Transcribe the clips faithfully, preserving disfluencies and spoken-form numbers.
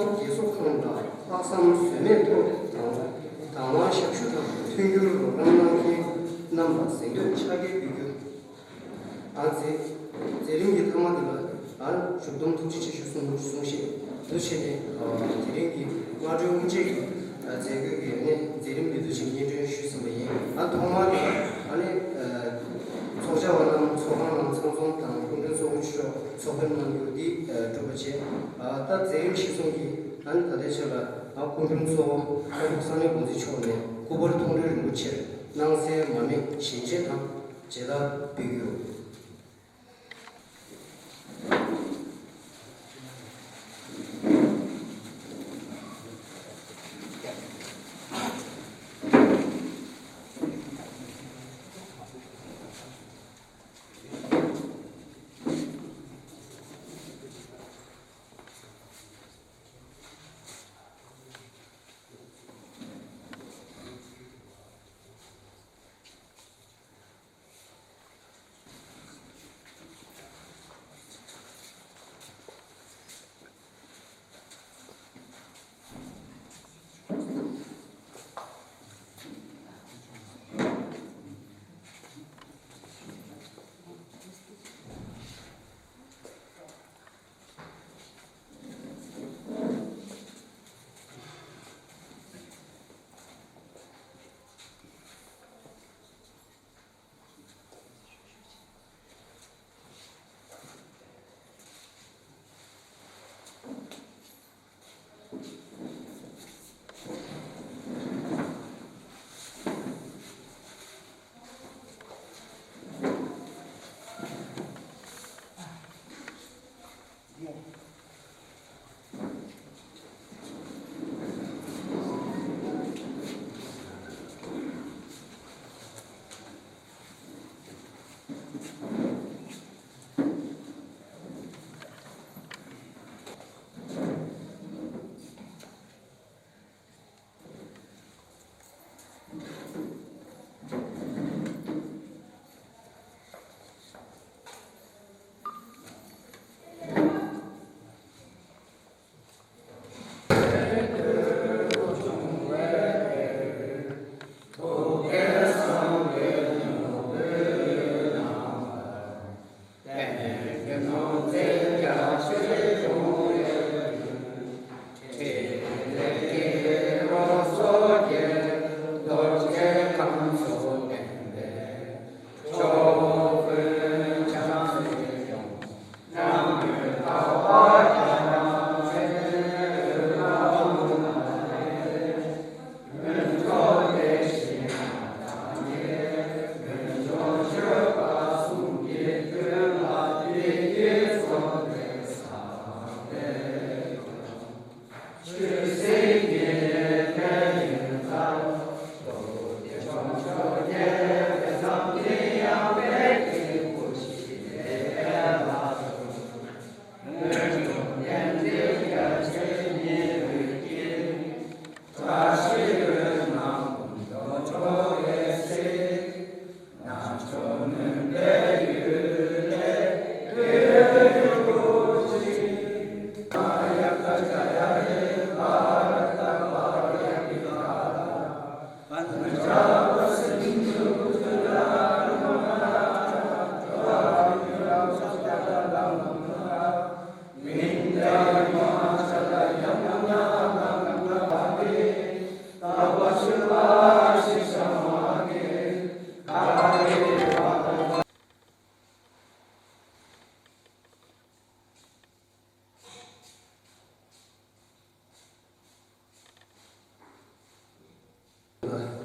རྒས་གསོ་ཁང་ལ་ལྷག་བསམ་ཟོལ་མེད་ཐོག་དང་དང་བླངས་ཞབས་ཞུ་དང་མཐུན་འགྱུར་རོགས་རམ་གནང་མཁན་རྣམས་ལ་གཟེངས་བསྟོད་ཕྱག་འཁྱེར་ཕུལ་རྒྱུ། ཨ་ཙི། མཛད་རིམ་གྱི་མཐའ་མ་དེ་ལ་ཨ་ཞུགས་སྡོམ་ཐུགས་རྗེ་ཆེ་ཞུ་གསུང་གསུང་བཤད་འདུ་བྱས་ནས་དེ་རིང་གི་སྔ་དྲོའི་དབུ་འབྱེད་ཀྱི་མཛད་སྒོའི་གི་ནས་མཛད་རིམ་འདི་འདུ་ཞིག་སྙན་སྒྲོན་ཞུས་ཟིན་པ་ཡིན། ཨ་ཐོག་མར་ཨ་ནི་ཚོགས་བཅར་བ་རྣམས་ཚོགས་ཁང་ནང་ཚང་འཛོམས་དང་སྐུ་མགྲོན་གཙོ་བོ་མཆོག་ཚོགས་ཕེབས་གནང་རྒྱུ་འདི་གྲུབ་པ་བྱས། ད་མཛད་རིམ་གཞིར་བཟུང་གིས་ཨ་ནི་ད་ལྟའི་ཆར་ལ་སྐུ་མགྲོན་གཙོ་བོ་ཁ་ཐུག་ས་གནས་དགོན་རྩིས་མཆོག་ནས་སྐུ་པར་མཐོང་གྲོལ་རིན་པོ་ཆེར་སྣང་གསལ་མར་མེ་བཞེས་བཅད་དང་མཇལ་དར་ཕུལ་རྒྱུ།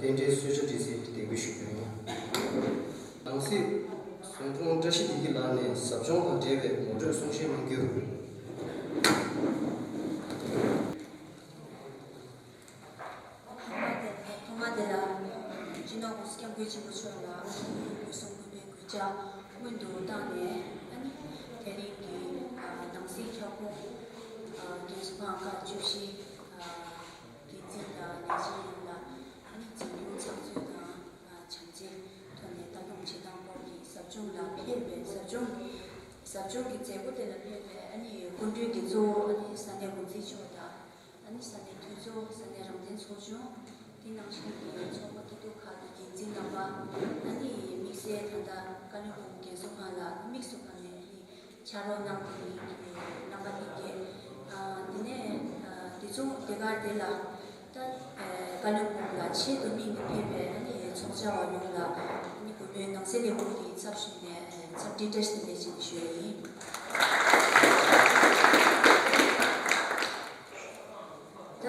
རྟེན་འབྲེལ་གསོལ་ཇ་སྤྲད་སའི་དད་གུས་ཞུ་རྒྱུ་ཡིན། ནང་སྲིད་བཟོ་སྐྲུན་བཀྲ་ཤིས་བདེ་སྐྱིད་ལགས་ནས་ཟབ་སྦྱོང་དང་འབྲེལ་བའི་ངོ་སྤྲོད་གསུང་བཤད་གནང་རྒྱུ། ཐོག་མ་དེ་ཐོག་མ་དེ་ལ་སྤྱི་ནོར་༸གོང་ས་༸སྐྱབས་མགོན་ཆེན་པོ་མཆོག་ལ་གུས་གསུང་གུས་པའི་གུས་ཕྱག་སྔོན་དུ་བཏང་ནས། ཨ་ནི་དེ་རིང་གི་ནང་སྲིད་འཁྱག་པོ་རྒན་གསོ་ཁང་ཀ་བཅུ་བཞི། འགན་འཛིན་དང་ལས་བྱེད་ཡོངས་ལ་ཨ་ནི་འཛིན་སྐྱོང་ཚགས་ཚུད་དང་བྱམས་བརྩེའི་ཐོག་ནས་ལྟ་སྐྱོང་བྱེད་སྟངས་སྐོར་གྱི་ཟབ་སྦྱོང་ལ་ཕེབས་པའི་ཟབ་སྦྱོང་ཟབ་སྦྱོང་གི་མཛད་སྒོ་དེ་ལ་ཕེབས་པའི་ཨ་ནི་སྐུ་མགྲོན་གྱི་གཙོ་བོ་ཨ་ནི་ས་གནས་འགོ་འཛིན་མཆོག་དང་ ཨ་ནི་ས་གནས་འཐུས་ཚོགས། ས་གནས་རང་བདེན་ཚོགས་ཆུང་། དེ་ནང་བཞིན་གྱི་ཚོགས་པ་སྐྱིད་སྡུག་ཁག་གི་འགན་འཛིན་རྣམ་པ། ཨ་ནི་དམིགས་བསལ་ད་ལྟ་བཀའ་བློན་སྦོམ་རྒན་གསོ་ཁང་ལ་དམིགས་སུ་བཀར་ནས་ཨ་ནི་ཕྱག་རོགས་གནང་བའི་རྣམ་པ་བསྟན་རྒྱས། ཨ་དེ་ནས་ཨ་དེ་ཚོ་དེ་གར་དེ་ལ་ད་ཨ་བཀའ་བློན་སྦོམ་ལ་ཆེད་དུ་དམིགས་ནས་ཕེབས་པའི་ཨ་ནི་ཚོགས་བཅར་བ་ཡོངས་ལ་ཨ་ནི་གུས་མོས་ནང་སྲིད་ལས་ཁུངས་ཀྱི་ཚབ་ཞུས་ནས་ཨ་འཚམས་འདྲི་བཀྲ་ཤིས་བདེ་ལེགས་ཞེས་ཞུ་ཡ་ཡིན། ད་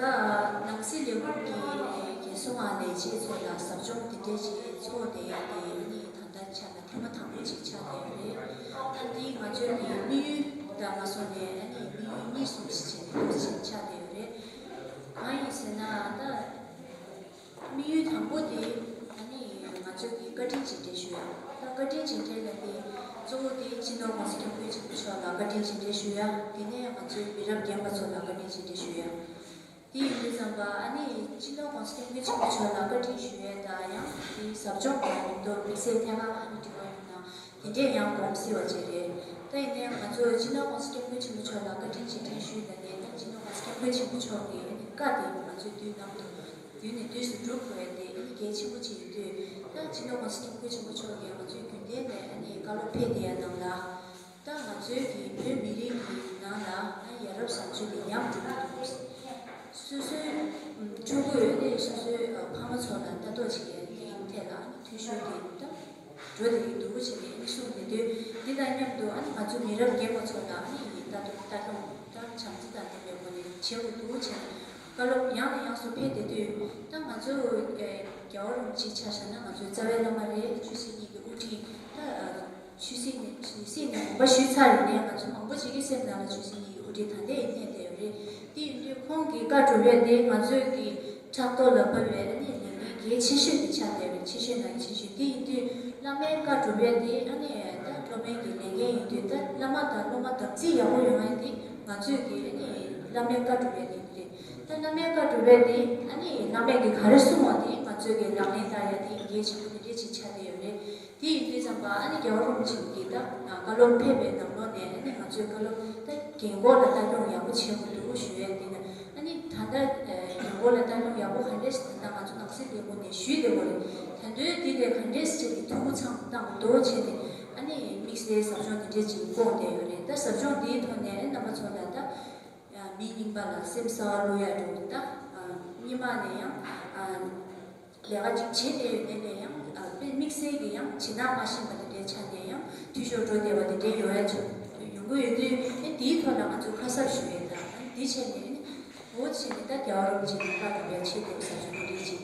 ནང་སྲིད་ལས་ཁུངས་ཀྱི་རྒན་གསོ་ཁང་ལས་བྱེད་ཚོ་ལ་ཟབ་སྦྱོང་འདི་འདྲ་ཞིག་ཚོགས་བསྡད་ཡ་དེ་ནི་ད་ལྟ་ཆ་ལ་ཐེངས་མ་དང་པོ་ཅིག་ཆགས་བསྡད་ཡོད་རེད། ད་འདི་ང་ཚོའི་ནི་དམིགས་ཡུལ་དང་མ་སོང་ནས་ཨ་ནི་དམིགས་ཡུལ་གཉིས་གསུམ་ཞིག་བྱས་ནས་འདུག་ཅིག་ཆགས་བསྡད་ཡོད་རེད། གང་ཡིན་ཟེར་ན་ད། དམིགས་ཡུལ་དང་པོ་དེ་ཨ་ནི་ང་ཚོས་ཀྱི་བཀའ་དྲིན་རྗེས་དྲན་ཞུ་ཡ། ད་བཀའ་དྲིན་རྗེས་དྲན་ལ་དེ་གཙོ་བོ་དེ་སྤྱི་ནོར་༸གོང་ས་༸སྐྱབས་མགོན་ཆེན་པོ་མཆོག་ལ་བཀའ་དྲིན་རྗེས་དྲན་ཞུ་ཡ། དེ་ནས་ང་ཚོའི་མི་རབས་རྒན་པ་ཚོ་ལ་བཀའ་དྲིན་རྗེས་དྲན་ཞུ་ཡ། དེ་ཡིན་དུས་ཙམ་པ་ཨ་ནི་སྤྱི་ནོར་༸གོང་ས་༸སྐྱབས་མགོན་ཆེན་པོ་མཆོག་ལ་བཀའ་དྲིན་ཞུ་ཡ་དང་ཡང་དེའི་ཟབ་སྦྱོང་དང་མཉམ་དུ་དམིགས་བསལ་ཐད་ཀར་ཨ་ནི་དྲི་བ་ཡོད་ན། དེ་འདྲས་ཡང་གོམས་སྲིད་པ་ཅིག་རེད། ད་ཡིན་ནའི་ང་ཚོ་སྤྱི་ནོར་༸གོང་ས་༸སྐྱབས་མགོན་ཆེན་པོ་མཆོག་ལ་བཀའ་དྲིན་རྗེས་དྲན་ཞུས་ན་ནས་ད་སྤྱི་ནོར་༸གོང་ས་༸སྐྱབས་མགོན་ཆེན་པོ་མཆོག་གི་བཀའ་དེ་ང་ཚོའི་དུས་ནམ་དུ་དུས་ནས་དུས་སུ་སྒྲུབ་དགོས་ཡ་དེ་གལ་ཆེན་པོ་ཅིག་ཡིན་དུས་ད་སྤྱི་ནོར་༸གོང་ས་༸སྐྱབས་མགོན་ཆེན་པོ་མཆོག་གིས་ང་ཚོའི་རྒྱུན་ལྡན་ནས་ཨ་ནི་བཀའ་སློབ་ཕེབས་བསྡད་ཡ་ནང་ལ། ད་ང་ཚོའི་གི་བོད་མི་རིགས་ཀྱི་ནང་ལ་ཡ་རབས་བཟང་སྤྱོད་དེ་ཉམས་འགྲོ་གི་འདུག་སོ་སོའི་ཕྲུ་གུ་ཡོད་ནས་སོ་སོའི་ཕ་མ་ཚོ་ལ་ལྟ་རྟོག་བྱེད་ཡ་དེའི་ཐད་ལ་འཐུས་ཤོར་དེ་ད་འགྲོ་བསྡད་ཀྱི་འདུག་ཅེས་ནས་གསུངས་བསྡད་དུས། འདི་དང་མཉམ་དུ་ཨ་ནི་ང་ཚོ་མི་རབས་རྒན་པ་ཚོ་ལ་ཨ་ནི་ལྟ་རྟོག་ལྟ་སྐྱོང་དང་བྱམས་བརྩེ་དང་ལྡན་པའི་སྒོ་ནས་བྱེད་དགོས་འདུག་ཅེས་བཀའ་སློབ་ཡང་ནས་ཡང་སུ་ཕེབས་བསྡད་དུས། ད་ང་ཚོ་རྒྱལ་བ་རིན་པོ་ཆེ་ཆ་བཞག་ན་ང་ཚོའི་རྩ་བའི་བླ་མ་རེད། ཆོས་སྲིད་གཉིས་ཀྱི་དབུ་ཁྲིད་ད། ཆོས་སྲིད་ནས་ཆོས་སྲིད་ནས་དགོངས་པ་ཞུས་ཚར་ཡིན་ནའི་ང་ཚོ་མང་པོ་ཅིག་གི་སེམས་ནང་ལ་ཆོས་སྲིད་གཉིས་ཀྱི་དབུ་ཁྲིད་ད་ལྟ་ཡིན་གནས་བསྡད་ཡོད་རེད། དེ་ཡིན་དུས་ཁོང་གི་བཀའ་སྒྲུབ་ཡས་དེ་ང་ཚོའི་གི་ཕྲག་ཐོག་ལ་བབས་པའི་ཨ་ནི་ལས་འགན་གལ་ཆེ་ཤོས་དེ་ཆགས་བསྡད་རེད། ཆེ་ཤོས་ནང་གི་ཆེ་ཤོས་དེ་ཡིན་དུས་བླ་མའི་བཀའ་སྒྲུབ་ཡས་དེ་ཨ་ནི་ད་སློབ་མའི་གི་ལས་འགན་ཡིན་དུས་ད་བླ་མ་དང་སློབ་མ་དམ་ཚིག་ཡག་པོ་ཡོང་ཡས་དེ་ང་ཚོའི་གི་ཨ་ནི་བླ་མའི་བཀའ་སྒྲུབ་ཡས་དེ་རེད། ད་བླ་མའི་བཀའ་སྒྲུབ་ཡས་དེ་ཨ་ནི་བླ་མས་གི་ག་རེ་གསུངས་པ་དེ་ང་ཚོའི་གི་ལག་ལེན་བསྟར་ཡས་དེ་གལ་ཆེན་པོ་དེ་འདྲས་ཅིག་ཆགས་བསྡད་ཡོད་རེད། དེ་ཡིན་དུས་ཙམ་པ་ཨ་ནི་རྒྱལ་བ་རིན་པོ་ཆེ་གིས་ད་བཀའ་སློབ་ཕེབས་པའི་ནང་ལོགས་ནས་ཨ་ནི་ང་ཚོའི་བཀའ་སློབ་ད་རྒན་འཁོགས་ལ་ལྟ་སྐྱོང་ཡག་པོ་བྱེད་དགོས་འདུག་ཞུ་ཡས་དེ་ནས་ཨ་ནི་ད་ལྟ་རྒན་འཁོགས་ལ་ལྟ་སྐྱོང་ཡག་པོ་ག་འདྲས་ད་ལྟ་ང་ཚོ་ནང་སྲིད་ལས་ཁུངས་ནས་ཞུས་བསྡད་ཡོད་རེད། ད་དུང་དེ་ལས་ག་འདྲས་ཅིག་གི་འཐུས་སྒོ་ཚང་བཏང་འདུག་བྱས་ཏེ་ཨ་ནི་དམིགས་བསལ་ཟབ་སྦྱོང་དེ་འདྲས་ཅིག་བསྐོངས་བསྡད་ཡོད་རེད། ད་ཟབ་སྦྱོང་དེའི་ཐོག་ནས་རྣམ་པ་ཚོ་ལ་ད་མི་རྙིང་པ་ལ་སེམས་གསར་པ་བླུག་ཡ་འགྲོ་གི་ད། རྙིང་མ་ནས་ཡང་། ལས་ཀ་ཅིག་བྱེད་བསྡད་ཡོད་ནའི་ལས་ཡང་། དཔེ་དམིགས་བསལ་གྱི་ཡང་བྱེད་སྟངས་མ་ཤེས་པ་དེ་འདྲའི་ཆ་ནས་ཡང་འཐུས་ཤོར་འགྲོ་བསྡད་པ་དེ་འདྲའི་ཡོང་ཡ་ཆ་ཡོང་གི་ཡོད་དུས་ཨེ་འདིའི་ཐོག་ལ་ང་ཚོས་ཁ་གསབ་ཞུ་ཡས་དང་ཨེ་འདི་བྱས་ནས་ཨེ་འོ་བྱས་ནས་ད་རྒྱལ་བ་རིན་པོ་ཆེ་གི་བཀའ་སྒྲུབ་ཡ་ཆེད་དུ་ཟབ་སྦྱོང་འདི་འདྲའི་ཅིག་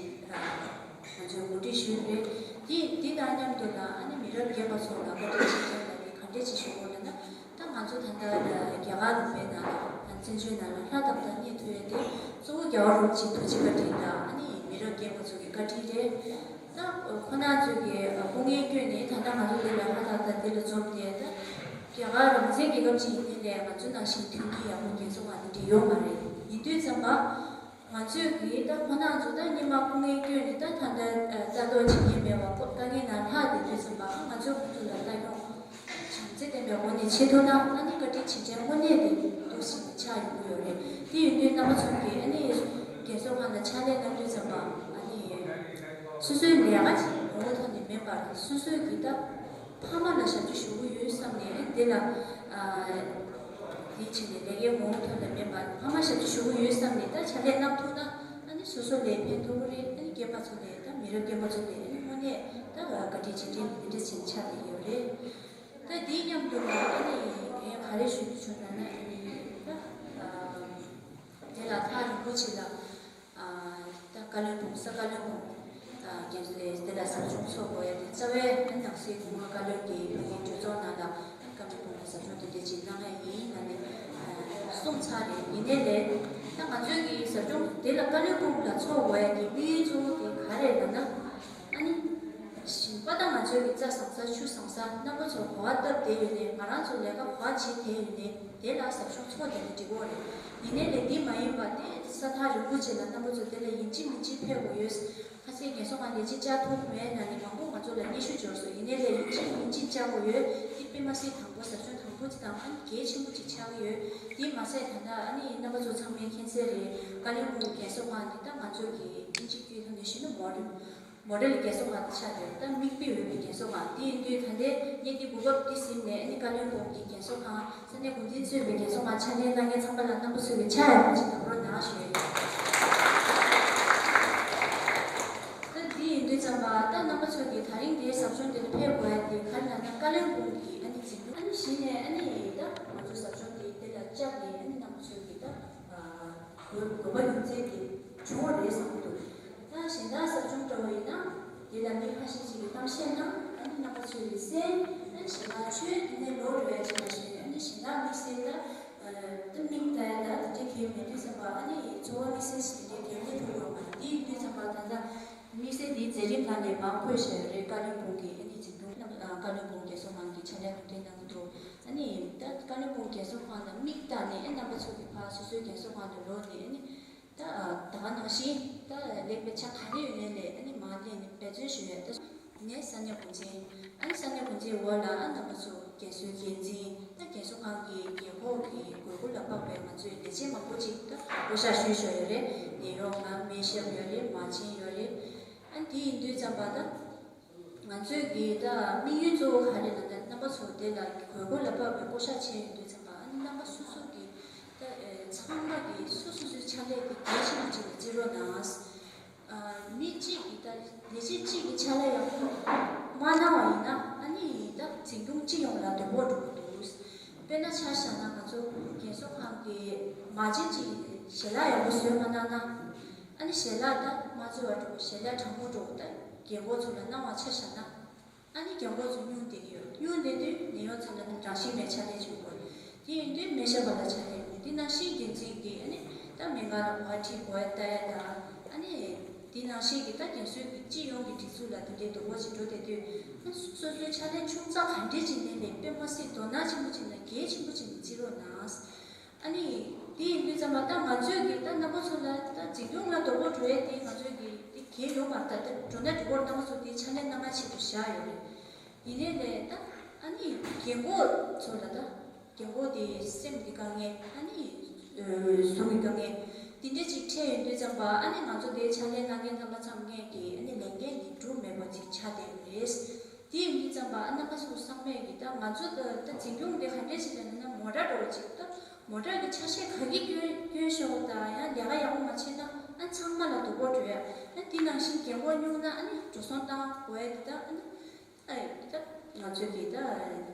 ང་ཚོས་གོ་སྒྲིག་ཞུས་རེད། དེ་འདི་དང་མཉམ་དུ་ལ་ཨ་ནི་མི་རབས་རྒན་པ་ཚོ་ལ་བཀའ་དྲིན་ཆེ་མཁན་ལ་དེ་ག་འདྲས་ཅིག་ཞུ་དགོས་ལབ་ན། ད་ང་ཚོ་ད་ལྟ་རྒྱ་གར་ལུང་པའི་ནང་ལ་བཙན་བྱོལ་ནང་ལ་ལྷ་དང་བདག་ཉིད་ཐུབ་ཡས་དེ་གཙོ་བོ་རྒྱལ་བ་རིན་པོ་ཆེའི་ཐུགས་རྗེ་བཀའ་དྲིན་དང་ཨ་ནི་མི་རབས་རྒན་པ་ཚོ་གི་བཀའ་དྲིན་རེད། ད་ཁོ་ན་ཚོས་ཀྱི་སྐུ་ངལ་བསྐྱོན་ནས་ད་ལྟ་ང་ཚོ་འདི་ལ་ལྷ་དང་བདག་འདི་ལ་འཛོམས་ཏེ་ད་རྒྱ་གར་རང་བཙན་རྒྱལ་ཁབ་ཅིག་ཡིན་ནའི་ལས་ང་ཚོ་ནང་བཞིན་མཐུན་རྐྱེན་ཡག་པོ་རྒྱལ་ཚོགས་ཁང་འདི་འདྲ་ཡོད་མ་རེད། ཡིན་དུས་ཙམ་པ། ང་ཚོས་ཀྱིས་ད་ཁོ་ན་ཚོ་ད་སྔོན་མ་སྐུ་ངལ་བསྐྱོན་ནས་ད་ད་ལྟ་ལྟ་རྟོག་བྱེད་མཁན་མེད་པ་ཁོ་དཀའ་ངལ་ནང་ལྷག་བསྡད་དུས་ཙམ་པ་ང་ཚོས་ཁོ་ཚོ་ལ་ལྟ་སྐྱོང་བྱམས་བརྩེ་ལྡན་པའི་སྒོ་ནས་བྱེད་ཐུབ་ན་ཨ་ནི་བཀའ་དྲིན་རྗེས་དྲན་དངོས་གནས་དེ་འདུག་སེ་ཆགས་ཡོང་གི་ཡོད་རེད། དེ་ཡིན་དུས་རྣམ་པ་ཚོ་གིས་ཨ་ནི་རྒན་གསོ་ཁང་ལ་ཕྱག་ལས་གནང་དུས་ཙམ་པ་ཨ་ནི་སོ་སོའི་ལས་ཀ་ཅིག་ངོ་བོ་ཐོག་ནས་མིན་པར་སོ་སོའི་གི་ད། ཕ་མ་ལ་ཞབས་ཕྱི་ཞུ་གི་ཡོད་བསམ་ནས་དེ་ལ་ཨ་དེ་བྱས་ནས་ལས་ཀའི་ངོ་བོ་ཐོག་ལ་མེད་པ་ཕ་མ་ཞབས་ཕྱི་ཞུ་གི་ཡོད་བསམ་ནས་ད་ཕྱག་ལས་གནང་ཐུབ་ན་ཨ་ནི་སོ་སོ་ལ་ཕན་ཐོགས་ཀྱི་རེད། ཨ་ནི་སྐྱེས་པ་ཚོ་ལ་ད་མི་རབས་རྒན་པ་ཚོ་ལ་ཨ་ནི་དངོས་གནས་ད་བཀའ་དྲིན་རྗེས་དྲན་དེ་འདྲ་ཞིག་ཆགས་བསྡད་ཡོད་རེད། ད་དེའི་མཉམ་དུ་ལ་ཨ་ནི་ངས་ག་རེ་ཞུ་རྒྱུ་བྱུང་ན་ན་ཨ་ནི་ད་ཨ། དེ་ལ་ཐག་རིང་པོ་ཅིག་ལ། ཨ་ད་བཀའ་བློན་སྦོམ་ས་བཀའ་བློན་སྦོམ་ཨ་རྒན་གསོ་ལས་དེ་ལ་ཟབ་སྦྱོང་ཚོགས་དགོས་ཡ་དེ་རྩ་བའི་ཨ་ནང་སའི་གོང་མ་བཀའ་བློན་གྱིས་བོད་ཀྱི་གྲོས་ཚོགས་ནང་ལ་ཨ་བཀའ་བློན་སྦོམ་ལ་ཟབ་སྦྱོང་དེ་འདྲ་ཅིག་གནང་ཡ་ཡིན་ལབ་ནས་ཨ་གསུངས་ཚར་རེད། ཡིན་ནའི་ལས་ད་ང་ཚོའི་གི་ཟབ་སྦྱོང་དེ་ལ་བཀའ་བློན་སྦོམ་ལ་ཚོགས་དགོས་ཡ་གི་དམིགས་ཡུལ་གཙོ་བོ་དེ་ག་རེ་རེད་ལབ་ན། ཨ་ནི། ཞིང་པ་དང་ང་ཚོའི་གི་རྩྭ་བཟང་ས་ཆུ་བཟང་ས་རྣམ་པ་ཚོ་གོ་བ་སྟབས་བདེ་ཡོད་ནས་ང་རང་ཚོ་ལས་ཀ་གོ་བ་བྱེད་བསྡད་ཡོད་ནས་དེ་ལ་ཟབ་སྦྱོང་ཚོགས་བསྡད་ན་འགྲིག་གི་རེད། ཡིན་ནའི་ལས་འདི་མ་ཡིན་པ་དེ་ས་ཐག་རིང་པོ་ཅིག་ལ་རྣམ་པ་ཚོ་དེ་ལ་ཡིན་གཅིག་མིན་གཅིག་ཕེབས་དགོས་ཡོད། ཁ་སང་རྒན་གསོ་ཁང་ལས་བྱེད་བཅར་ཐུབ་མེད་ན་ནི་མང་པོ་ང་ཚོ་ལ་སྙན་ཞུ་འབྱོར་སོང་། ཡིན་ནའི་ལས་ཡིན་གཅིག་མིན་གཅིག་བཅར་དགོས་ཡོད། འདི་དཔེ་མ་སྲིད་དང་པོ་ཟབ་སྦྱོང་དང་པོ་ཅིག་དང་ཨ་ནི་གལ་ཆེན་པོ་ཅིག་ཆགས་ཀྱི་ཡོད། འདི་མ་ཟད་ད་ལྟ་ཨ་ནི་རྣམ་པ་ཚོ་ཚང་མས་མཁྱེན་གསལ་རེད། བཀའ་བློན་སྦུག་རྒན་གསོ་ཁང་འདི་ད་ང་ཚོ་གི་ཨིན་ཇི་སྐད་ཐོག་ནས་ཞུས་ན་མོ་ཌེལ་མོ་ཌེལ་རྒན་གསོ་ཁང་དེ་ཆགས་ཡོད། ད་མིག་དཔེ་འོས་པའི་རྒན་གསོ་ཁང་དེ་ཡིན་དུས། ད་ལྟའི་ངས་འདི་གོ་སྐབས་འདི་ཟིན་ནས་ཨ་ནི་བཀའ་བློན་སྦུག་གི་རྒན་གསོ་ཁང་། ས་གནས་འགོ་འཛིན་གཙོས་པའི་རྒན་གསོ་ཁང་ཕྱག་ལས་གནང་མཁན་ཚང་མ་ལ་རྣམ་པ་ཚོས་ཀྱི་ཕྱག་ཡག་པོ་ཅིག་བརྡབ་རོགས་གནང་ཞུ་ཡ་ཡིན། ད་འདི་ཡིན་དུས་ཙམ་པ་ད་རྣམ་པ་ཚོས་ཀྱི་ད་རིང་འདིའི་ཟབ་སྦྱོང་འདི་ལ་ཕེབས་དགོས་ཡ་དེ་ག་རེ་ལབ་ན། བཀའ་བློན་སྦུག་གི་ཨ་ནི་འཛིན་སྐྱོང་། ཨ་ནི་གཞི་ནས་ཨ་ནི་ད་ང་ཚོའི་ཟབ་སྦྱོང་འདི་འདི་ལ་བཅར་ཏེ་ཨ་ནི་རྣམ་པ་ཚོས་ཀྱི་ད་དགོས་དགོས་པ་རྒྱུ་མཚན་དེ་བྱུང་བ་རེད་བསམ་གྱི་འདུག་ད་གཞན་དག་ཟབ་སྦྱོང་འདྲ་བོ་ཡིན་ན་དེ་ལ་མི་ཁ་ཤས་ཤིག་གིས་གཏམ་བཤད་གནང་། ཨ་ནི་རྣམ་པ་ཚོས་ཀྱིས་གསན། ཨ་ནི་གཞན་དག་ཆོས་དེ་ནས་ལོག་འགྲོ་ཡ་ཅིག་མ་གཞི་ནས། ཨ་ནི་གཞན་དག་དམིགས་བསལ་ད་ད་དམིགས་ད་ཡ་ད་དེ་འདྲའི་གལ་མེད་དུས་ཙམ་པ། ཨ་ནི་འཚོ་བ་དམིགས་བསལ་ཞིག་དེ་འདྲའི་གལ་མེད་འགྲོ་གི་ཡོད་མ་རེད། དེ་ཡིན་དུས་ཙམ་པ་ད་ལྟ་དམིགས་བསལ་དེའི་མཛད་རིམ་ནང་ནས་མར་འཁོད་བཞག་ཡོད་རེད། བཀའ་བློན་སྦུག་གི་ཨ་ནི་འཛིན་སྐྱོང་རྣམ། ཨ། བཀའ་བློན་སྦུག་རྒན་གསོ་ཁང་གི་ཕྱག་ལས་གོ་སྒྲིག་གནང་གི་འདུག་ཨ་ནི་ད་བཀའ་བློན་སྦུག་རྒན་གསོ་ཁང་ལ་དམིགས་ད་ནས་ཨ་རྣམ་པ་ཚོ་གི་ཕར་སོ་སོའི་རྒན་གསོ་ཁང་དུ་ལོག་ནས། ཨ་ནི་ད་ད་ག་ནང་བཞིན་ད་ལས་ཀའི་ཆ་ག་རེ་ཡོད་ནའི་ལས། ཨ་ནི་མར་སླེབས་ནས་འབད་བརྩོན་ཞུ་ཡ། ད་ནས་ས་གནས་འགོ་འཛིན། ཨ་ནི་ས་གནས་འགོ་འཛིན་འོག་ལ་ཨ་རྣམ་པ་ཚོ་རྒན་གསོའི་འགན་འཛིན། ད་རྒན་གསོ་ཁང་གི་རྒན་འཁོགས་ཀྱི་དགོས་མཁོ་ལ་དཔག་པའི་ང་ཚོའི་ལས་བྱེད་མང་པོ་ཅིག་ད་བསྐོ་བཞག་ཞུས་བཞག་ཡོད་རེད། ནད་གཡོག་ལ་སྨན་ཞབས་ཡོད་རེད། མང་ཆེན་ཡོད་རེད། ཨ་ནི་དེ་ཡིན་དུས་ཙམ་པ་ད་ང་ཚོས་ཀྱི་ད་དམིགས་ཡུལ་གཙོ་བོ་ག་རེ་ལབ་ན། རྣམ་པ་ཚོ་དེ་ལ་དགོས་མཁོ་ལ་དཔག་པའི་བསྐོ་བཞག་བྱས་ཡོང་དུས་ཙམ་པ། ཨ་ནི་རྣམ་པ་སོ་སོ་གི་ད་ཚང་མ་གི་སོ་སོ་སོའི་ཕྱག་ལས་དེ་གལ་ཆེན་པོ་ཅིག་ལ་བརྩི་རོགས་གནང་། ཨ། མི་གཅིག་གིས་ད་ལས་བྱེད་གཅིག་གིས་ཕྱག་ལས་ཡག་པོ་མ་གནང་བ་ཡིན་ན། ཨ་ནི་ད་འཛིན་སྐྱོང་སྤྱི་ཡོངས་ལ་དོ་ཕོག་འགྲོ་གི་འདུག་དཔེར་ན་ཆ་བཞག་ན། ང་ཚོ་རྒན་གསོ་ཁང་གི་མང་ཆེན་གྱིས་ཞལ་ལག་ཡག་པོ་བཟོས་མ་གནང་ན། ཨ་ནི་ཞལ་ལག་ད་མ་བཟོས་པ་འགྲོ། ཞལ་ལག་གྲང་མོ་འགྲོ། ད་རྒན་འཁོགས་ཚོ་ལ་གནང་བ་ཆ་བཞག་ན། ཨ་ནི་རྒན་འཁོགས་ཚོ་སྙུང་བསྡད་ཀྱི་ཡོད། སྙུང་བསྡད་དུས་ནད་གཡོག་ཚོ་ལ་རང་བཞིན་མེད་ཕྱག་ལས་བྱེད་དགོས། དེ་ཡིན་དུས་སྨན་ཞབས་པ་ལ་ཕྱག་ལས་ཡོད། དེ་ནང་བཞིན་འགན་འཛིན་གྱིས་ཨ་ནི་ད་སྨན་ཁང་ལ་གོ་བ་ཁྲིད། གོ་བ་ལྟ་ཡ་དང་། ཨ་ནི་དེ་ནང་བཞིན་གྱི་ད་རྒན་གསོའི་གི་སྤྱི་ཡོངས་ཀྱི་སྒྲིག་འཛུགས་ལ་དེ་འདྲའི་དོ་ཕོག་ཅིག་འགྲོ་བསྡད་དུས། ཨ། སོ་སོའི་ཕྱག་ལས་ཆུང་ཙག་ག་འདྲས་ཅིག་ལས་ནས། དཔེ་མ་སྲིད་དོ་སྣང་ཆེན་པོ་ཅིག་དང་གལ་ཆེན་པོ་ཅིག་ནས་བརྩི་རོགས་གནང་། ཨ་ནི་དེ་ཡིན་དུས་ཙམ་པ་ད་ང་ཚོས་ཀྱི་ད་རྣམ་པ་ཚོ་ལ་ད་འཛིན་སྐྱོང་ལ་དོ་ཕོག་འགྲོ་ཡས་དེ་ང་ཚོས་ཀྱི་དེ་གལ་ཡོད་མ་རེད། ད་ད་འགྲོ་ན་འགྲོ་གི་རེད། རྣམ་པ་ཚོ་དེ་ཕྱག་ལས་གནང་མཁན་ཆེད་དུ་བཞག་ཡོད་རེད། ཡིན་ནའི་ལས་ད་ཨ་ནི་རྒན་འཁོགས་ཚོ་ལ་ད། རྒན་འཁོགས་དེ་སེམས་ཀྱི་དཀའ་ངལ། ཨ་ནི་གཟུགས་ཀྱི་དཀའ་ངལ་དེ་འདྲ་ཅིག་འཕྲད་ཡོང་དུས་ཙམ་པ། ཨ་ནི་ང་ཚོ་དེ་ཕྱག་ལས་གནང་མཁན་རྣམ་པ་ཚང་མས་ཀྱི་ཨ་ནི་ལས་འགན་དེ་སྒྲུབ་མེད་པ་ཅིག་ཆགས་བསྡད་ཡོད་རེད། དེ་ཡིན་དུས་ཙམ་པ་ཨ་རྣམ་པ་ཚོ་ཚང་མས་ཀྱི་ད་ང་ཚོ་ད་ད་འཛིན་སྐྱོང་དེ་ག་འདྲས་ཅིག་ལབ་ན། མོ་ཊ་འདྲ་བོ་ཅིག་ད་མོ་ཊ་གི་ཆ་ཤས་ག་གི་སྐྱོན་སྐྱོན་ཤོར་དང་། ཡང་ལས་ཀ་ཡག་པོ་མ་བྱས་ན་ཨ་ཚང་མ་ལ་དོ་ཕོག་འགྲོ་ཡ། ཨ་དེ་ནང་བཞིན་རྒན་འཁོགས་སྙུང་ན་ཨ་ནི་འགྲོ་སོང་བཏང་དགོས་ཡ་དེ་ད་ཨ་ནི། ཨ་ད་ང་ཚོས་ཀྱི་ད་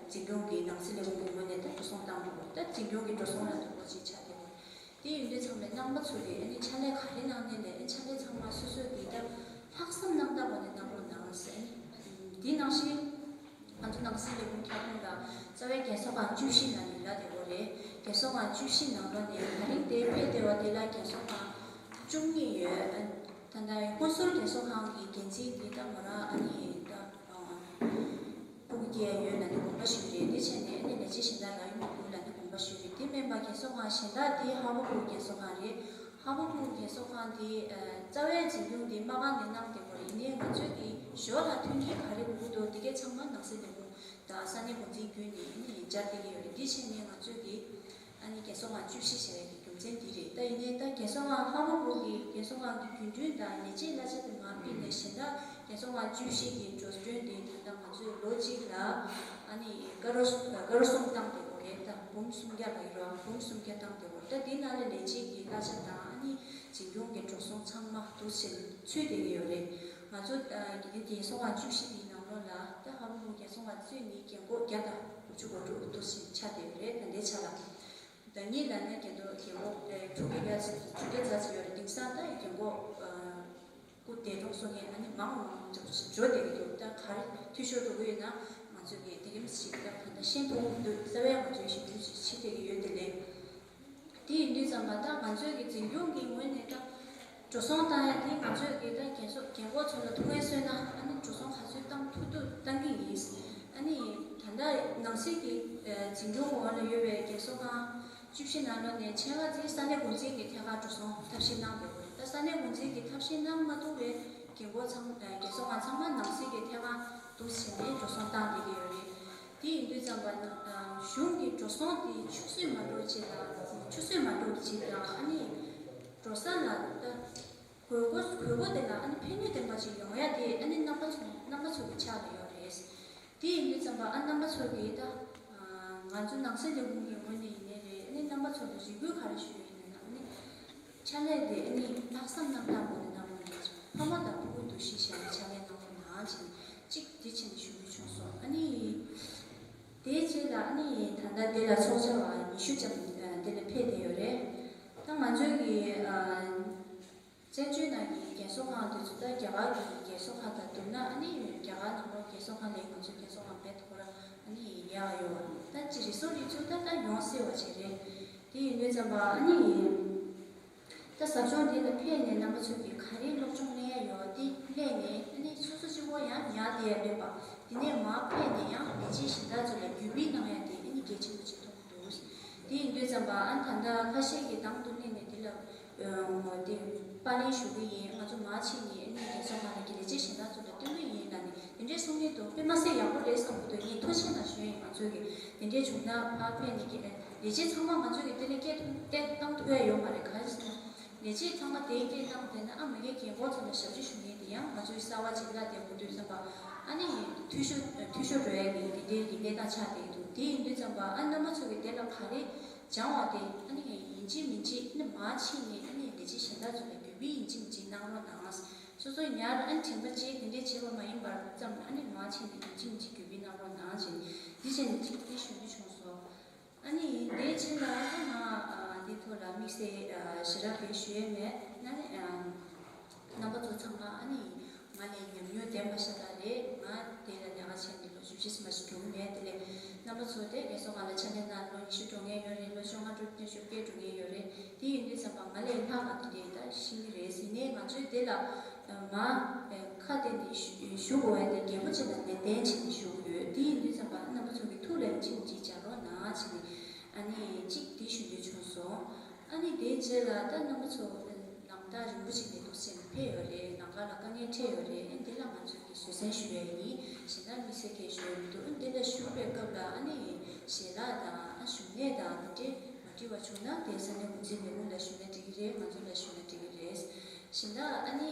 འཛིན་སྐྱོང་གི་ནང་སྲིད་ལས་ཁུངས་ཀྱི་ངོས་ནས་ད་འགྲོ་སོང་བཏང་དགོས། ད་འཛིན་སྐྱོང་གི་འགྲོ་སོང་ལ་དོ་ཕོག་ཅིག་ཆགས་བསྡད་ཡོད། དེ་ཡིན་དུས་ཚང་མས་རྣམ་པ་ཚོ་གིས་ཨ་ནི་ཕྱག་ལས་ག་རེ་གནང་ནའི་ལས། ཨ་ཕྱག་ལས་ཚང་མ་སོ་སོས་ཀྱི་ད་ལྷག་བསམ་རྣམ་དག་སྒོ་ནས་གནང་རོགས་གནང་ཟེར། དེ་ནང་བཞིན་ང་ཚོ་ནང་སྲིད་ལས་ཁུངས་ཁྱབ་ཁོངས་ལ་རྩ་བའི་རྒན་གསོ་ཁང་བཅུ་བཞི་ལ་ནི་ལབ་བསྡད་ཡོད་རེད། རྒན་གསོ་ཁང་བཅུ་བཞི་ནང་ལོགས་ནས་ད་རིང་དེ་ཕེབས་བསྡད་པ་དེ་ལ་རྒན་གསོ་ཁང་བཅུ་གཉིས་ཡོད། ཨ་ད་ལྟ་ཧུན་སུར་རྒན་གསོ་ཁང་གི་འགན་འཛིན་དེ་ད་མོ་རང་ཨ་ནི་ད་ཨ་སྤུ་གུ་སྐྱེ་ཡ་ཡོད་ལབ་ནས་དགོངས་པ་ཞུས་རེད། དེ་བྱས་ནས་ཨ་ནི་ལས་བྱེད་གཞན་དག་རང་ཡུལ་ནས་དགོས་ལབ་ནས་དགོངས་པ་ཞུས་རེད། དེ་མིན་པ་རྒན་གསོ་ཁང་གཞན་དག་དེ་ཧ་ཧོ་སྤུ་གུ་རྒན་གསོ་ཁང་རེད། ཧ་ཧོ་སྤུ་གུ་རྒན་གསོ་ཁང་དེ་ཨ་རྩ་བའི་འཛིན་སྐྱོང་དེ་མ་གང་ནས་གནང་བསྡད་པ་རེད། ཡིན་ནའི་ང་ཚོས་ཀྱི་ཞོར་ལ་མཐུན་རྐྱེན་ག་རེ་དགོས་ཀྱི་འདུག་དེ་གས་ཚང་མ་ནང་སྲིད་ལས་ཁུངས་དང་ས་གནས་འགོ་འཛིན་བརྒྱུད་ནས་ཨ་ནི་སྦྱར་བསྡད་ཀྱི་ཡོད་རེད། དེ་བྱས་ནས་ང་ཚོས་ཀྱི་ཨ་ནི་རྒན་གསོ་ཁང་བཅུ་བཞི་བྱས་ཡག་གི་རྒྱུ་མཚན་འདི་རེད། ད་ཡིན་ནའི་ད་རྒན་གསོ་ཁང་ཧ་མ་གོ་གི་རྒན་གསོ་ཁང་གི་རྒྱུན་གྲོན་དང་ལས་བྱེད་གླ་ཆ་དེ་མར་ཕུད་ནས་གཞན་དག་རྒན་གསོ་ཁང་བཅུ་བཞི་གི་འགྲོ་གྲོན་དེ་ད་ལྟ་ང་ཚོས་ལོ་གཅིག་ལ་ཨ་ནི་ཀ་རོ་ཀ་རོ་གསུམ་བཏང་བསྡད་ཡོད་རེད། ད་འབུམ་སུམ་བརྒྱ་ལ་ཡོད་རེད། འབུམ་སུམ་བརྒྱ་བཏང་བསྡད་ཡོད་རེད། ད་དེ་ནང་ལ་ལས་བྱེད་ཀྱི་གླ་ཆ་དང་ཨ་ནི་འཛིན་སྐྱོང་གི་འགྲོ་སོང་ཚང་མ་འདུ་ཕྱིན་ཚུད་བསྡད་ཀྱི་ཡོད་རེད། ང་ཚོ་ཨ་རྒན་གསོ་ཁང་བཅུ་བཞི་དེའི་ནང་ལོགས་ལ་ད་ཧ་མ་གོ་རྒན་གསོ་ཁང་བཙུགས་ནས་རྒན་འཁོགས་བརྒྱ་དང་དགུ་བཅུ་གོ་དྲུག་འདུ་ཕྱིན་ཆགས་བསྡད་ཡོད་རེད། ད་ལྟའི་ཆ་ལ། ཟླ་ཉིན་ལ་ནི་རྒན་འཁོགས་རྒན་འཁོགས་དྲུག་བརྒྱ་ཙམ་དྲུག་བརྒྱ་ཙམ་ཡོད་རེད། དེང་སང་ད་རྒན་འཁོགས་སྐུ་འདས་གྲོངས་སོང་མཁན་ཨ་ནི་མང་མང་འགྲོ་བསྡད་ཀྱི་འདུག་ད་ག་རེ་འཐུས་ཤོར་འགྲོ་གི་ཡོད་ན་ང་ཚོས་ཀྱི་དེ་རིམ་ཞིག་ད་ད་ལྟ་ཤེས་མཐོང་གི་འདུག་རྩ་བའི་ང་ཚོའི་ཞིབ་འཇུག་ཅིག་བྱེད་བསྡད་ཀྱི་ཡོད། དེ་ལས་དེ་ཡིན་དུས་ཙམ་པ་ད་ང་ཚོས་ཀྱི་འཛིན་སྐྱོང་གི་ངོས་ནས་ད་འགྲོ་སོང་བཏང་ཡ་དེ་ང་ཚོས་ཀྱི་ད་རྒན་གསོ་རྒན་འཁོགས་ཚོ་ལ་ཐུགས་ངལ་གསོས་ན་ཨ་ནི་འགྲོ་སོང་ག་ཚོད་བཏང་ཐུབ་ཐུབ་བཏང་གི་ཡིན། ཨ་ནི་ད་ལྟ་ནང་སྲིད་ཀྱི་འཛིན་སྐྱོང་འོག་ལ་ཡོད་པའི་རྒན་གསོ་ཁང་བཅུ་བཞི་ནང་ལོགས་ནས་ཆེད་མངགས་ཀྱིས་ས་གནས་འགོ་འཛིན་གྱི་ཐད་ཀར་འགྲོ་སོང་ཐབས་ཤེས་གནང་དགོས་པ་རེད། ད་ས་གནས་འགོ་འཛིན་གྱིས་ཐབས་ཤེས་གནང་མ་ཐུབ་པའི་རྒན་འཁོགས་ཚང་ཨ་རྒན་གསོ་ཁང་ཚང་མ་ནང་སྲིད་ཀྱི་ཐད་ཀར་འདུ་བྱས་ནས་འགྲོ་སོང་བཏང་བསྡད་ཀྱི་ཡོད་རེད། དེ་ཡིན་དུས་ཙམ་པ་ན་ཨ་གཞུང་གི་འགྲོ་སོང་དེ་ཆུད་ཟོས་མ་འགྲོ་ཆེད་དང་ཆུད་ཟོས་མ་འགྲོ་ཆེད་དང་ཨ་ནི་ འགྲོ་ས་ལ་ད་དགོས་མཁོ་དགོས་མཁོ་དེ་ལ་ཨ་ནི་ཕན་ནུས་ལྡན་པ་ཅིག་ཡོང་ཡ་དེ་ཨ་ནི་རྣམ་པ་ཚོ་རྣམ་པ་ཚོ་གི་ཕྱག་ལ་ཡོད་རེད། དེ་ཡིན་དུས་ཙམ་པ་ཨ་རྣམ་པ་ཚོ་གིས་ད་ང་ཚོ་ནང་སྲིད་ལས་ཁུངས་ཀྱི་ངོས་ནས་ཡིན་ནའི་རེད། ཨ་ནི་རྣམ་པ་ཚོ་ལ་རེ་སྐུལ་ག་རེ་ཞུ་ཡ་ཡིན་ན་ཨ་ནི་ཕྱག་ལས་དེ་ཨ་ནི་ལྷག་བསམ་རྣམ་དག་ངང་ནས་གནང་རོགས་གནང་། ཕ་མ་དང་ཕྲུ་གུ་འདུ་ཤེས་བཞག་ནས་ཕྱག་ལས་གནང་རོགས་གནང་བྱས་ནས་གཅིག་དེ་བྱས་ནས་ཞུ་རྒྱུ་བྱུང་སོང་། ཨ་ནི། དེའི་རྗེས་ལ་ཨ་ནི་ད་ལྟ་འདི་ལ་ཚོགས་བཅར་བ་ཉི་ཤུ་ཙམ་འདི་ལ་ཕེབས་བསྡད་ཡོད་རེད། ད་ང་ཚོའི་གི་བཙན་བྱོལ་ནང་གི་རྒན་གསོ་ཁང་དེ་ཚོ་ད་རྒྱ་གར་གྱི་རྒན་གསོ་ཁང་དང་བསྡུར་ན་ཨ་ནི་རྒྱ་གར་ནང་ལོགས་རྒན་གསོ་ཁང་ལས་ང་ཚོའི་རྒན་གསོ་ཁང་དཔེ་ཐོག་ར་ཨ་ནི་ཡག་ཡོད་རེད། ད་ཅི་རེ་སོ་རེ་ཚོ་ད་ད་ཡོང་སྲིད་པ་ཅིག་རེད། དེ་ཡིན་དུས་ཙམ་པ་ཨ་ནི། ད་ཟབ་སྦྱོང་འདི་ལ་ཕེབས་ནས་རྣམ་པ་ཚོས་ཀྱིས་ག་རེ་སློབ་སྦྱོང་གནང་ཡ་ཡོད་དེ་ལྷན་ནས་ཨ་ནི་སོ་སོ་གཅིག་པོ་ཡང་ཉར་བསྡད་ཡ་མེད་པ། དེ་ནས་མར་ཕེབས་ནས་ཡང་ལས་བྱེད་གཞན་དག་ཚོ་ལ་བརྒྱུད་སྤེལ་གནང་ཡ་དེ་ཨ་ནི་གལ་ཆེན་པོ་ཅིག་མཐོང་གི་འདུག་དེ་ཡིན་དུས་ཙམ་པ་ཨ་ད་ལྟ་ཁ་ཤས་ཀྱིས་དང་དུ་སླེབས་ནས་འདི་ལ་ཨ་དེ་པར་ལེན་ཞུ་གི་ཡིན། ང་ཚོ་མར་ཕྱིན་ནས་ཨ་ནི་རྒན་གསོ་ཁང་ནང་གི་ལས་བྱེད་གཞན་དག་ཚོ་ལ་སྟོན་གི་ཡིན་ལབ་ནས་དེ་འདྲའི་གསུང་མཁན་འདུག་དཔེ་མ་སྲིད་ཡག་པོ་རེད་བསམ་གི་འདུག་ངས་ཐུགས་རྗེ་གནང་ཞུ་ཡ་ཡིན། ང་ཚོས་ཀྱི་དེ་འདྲའི་བྱུང་ན་ཕར་ཕེབས་ནས་ཀྱི་ལས་བྱེད་ཚང་མ་ང་ཚོས་ཀྱི་དེ་ལས་སྐད་ཐུང་སྐད་བཏང་ཐུབ་ཡ་ཡོད་མ་རེད། ག་རེ་ཟེར་ན་ལས་བྱེད་ཚང་མ་དེ་སྐད་བཏང་བསྡད་ན་ཨ་མ་གིའི་རྒན་གོག་ཚོ་ལ་ཞབས་ཕྱི་ཞུ་མཁན་དེ་ཡང་ང་ཚོའི་གསར་པ་ཅིག་སླར་བསྡད་དགོས་དུས་ཙམ་པ་ཨ་ནི་འཐུས་ཤོར་འཐུས་ཤོར་འགྲོ་ཡ་གི་དེ་འདྲའི་གི་གནས་སྟངས་ཆགས་བསྡད་འདུག་དེ་ཡིན་དུས་ཙམ་པ་ཨ་རྣམ་པ་ཚོ་གི་དེ་ལ་ག་རེ་སྦྱང་བ་དེ་ཨ་ནི་ཡིན་གཅིག་མིན་གཅིག་ཨ་ནི་མར་ཕྱིན་ནས་ཨ་ནི་ལས་བྱེད་གཞན་དག་ཚོ་ལ་བརྒྱུད་སྤེལ་ཡིན་གཅིག་མིན་གཅིག་གནང་རོགས་གནང་། སོ་སོ་ཉར་ཨ་ནི་དྲན་པ་བརྗེད་དེ་འདྲས་བྱེད་པ་མ་ཡིན་པར་ཙམ་ཨ་ནི་མར་ཕྱིན་ནས་ཡིན་གཅིག་མིན་གཅིག་བརྒྱུད་སྤེལ་གནང་རོགས་གནང་བྱས་ནས་འདི་བྱས་ནས་ཅིག་འདི་ཞུ་རྒྱུ་བྱུང་སོང་། ཨ་ནི་དེའི་རྗེས་ལ་ད་ང་འདི་ཐོག་ལ་དམིགས་བསལ་ཞེ་དྲག་གི་ཞུ་ཡས་མེད། ཨ་ནི་རྣམ་པ་ཚོ་ཚང་མ་ཨ་ནི་ང་ལས་ཉམས་མྱོང་ལྡན་པ་ཤ་སྟག་རེད། ང་དེ་ལ་ལས་ཀ་བྱས་ནས་ལོ་བཅུ་བཞི་ཙམ་ཞིག་འགྲོ་གི་མེད། དེ་ལས་རྣམ་པ་ཚོ་དེ་རྒན་གསོ་ཁང་ལ་ཕྱག་ལས་གནང་ལོ་ཉི་ཤུ་འགྲོ་མཁན་ཡོད་རེད། ལོ་བཅོ་ལྔ་དྲུག་བརྒྱད་ཅུ་བརྒྱད་འགྲོ་མཁན་ཡོད་རེད། དེ་ཡིན་དུས་ཙམ་པ་ང་ལས་ལྷག་ག་དེ་འདྲས་ད་ཤེས་ཀྱི་རེད། ཟིན་ནས་ང་ཚོའི་དེ་ལ་མ་ཁ་གཏད་ནས་ཞུ་ཞུ་དགོས་པ་དེ་རྒན་པོ་ཅིག་ལ་ནན་ཏན་བྱས་ནས་ཞུ་གི་ཡོད། དེ་ཡིན་དུས་ཙམ་པ་རྣམ་པ་ཚོ་གི་ཐུགས་ལ་ཡིན་གཅིག་མིན་གཅིག་བྱ་རོགས་གནང་བྱས་ནས་ཨ་ནི་གཅིག་དེ་ཞུ་རྒྱུ་བྱུང་སོང་། ཨ་ནི་དེའི་རྗེས་ལ་ད་རྣམ་པ་ཚོ་ལམ་ཐག་རིང་པོ་ཅིག་ནས་འདུག་སེ་ཕེབས་ཡོད་རེད། ལམ་ཁ་ལ་དཀའ་ངལ་འཕྲད་ཡོད་རེད། ཨ་ནི་དེ་ལ་ང་ཚོས་ཀྱི་བཟོད་བསྲན་ཞུ་ཡ་ཡིན། གཞན་དག་དམིགས་བསལ་གལ་ཞུ་ཡ་མི་འདུག་ཨ་ནི་དེ་ལ་ཞུགས་པའི་སྐབས་ལ་ཨ་ནི་ཞལ་ལག་དང་ཨ་བཞུགས་གནས་དང་དེ་འདྲས་མ་འགྲིག་པ་བྱུང་ན་དེ་ས་གནས་འགོ་འཛིན་ལས་ཁུངས་ལ་ཞུས་ན་འགྲིག་གི་རེད། ང་ཚོ་ལ་ཞུས་ན་འགྲིག་གི་རེད། གཞན་དག་ཨ་ནི་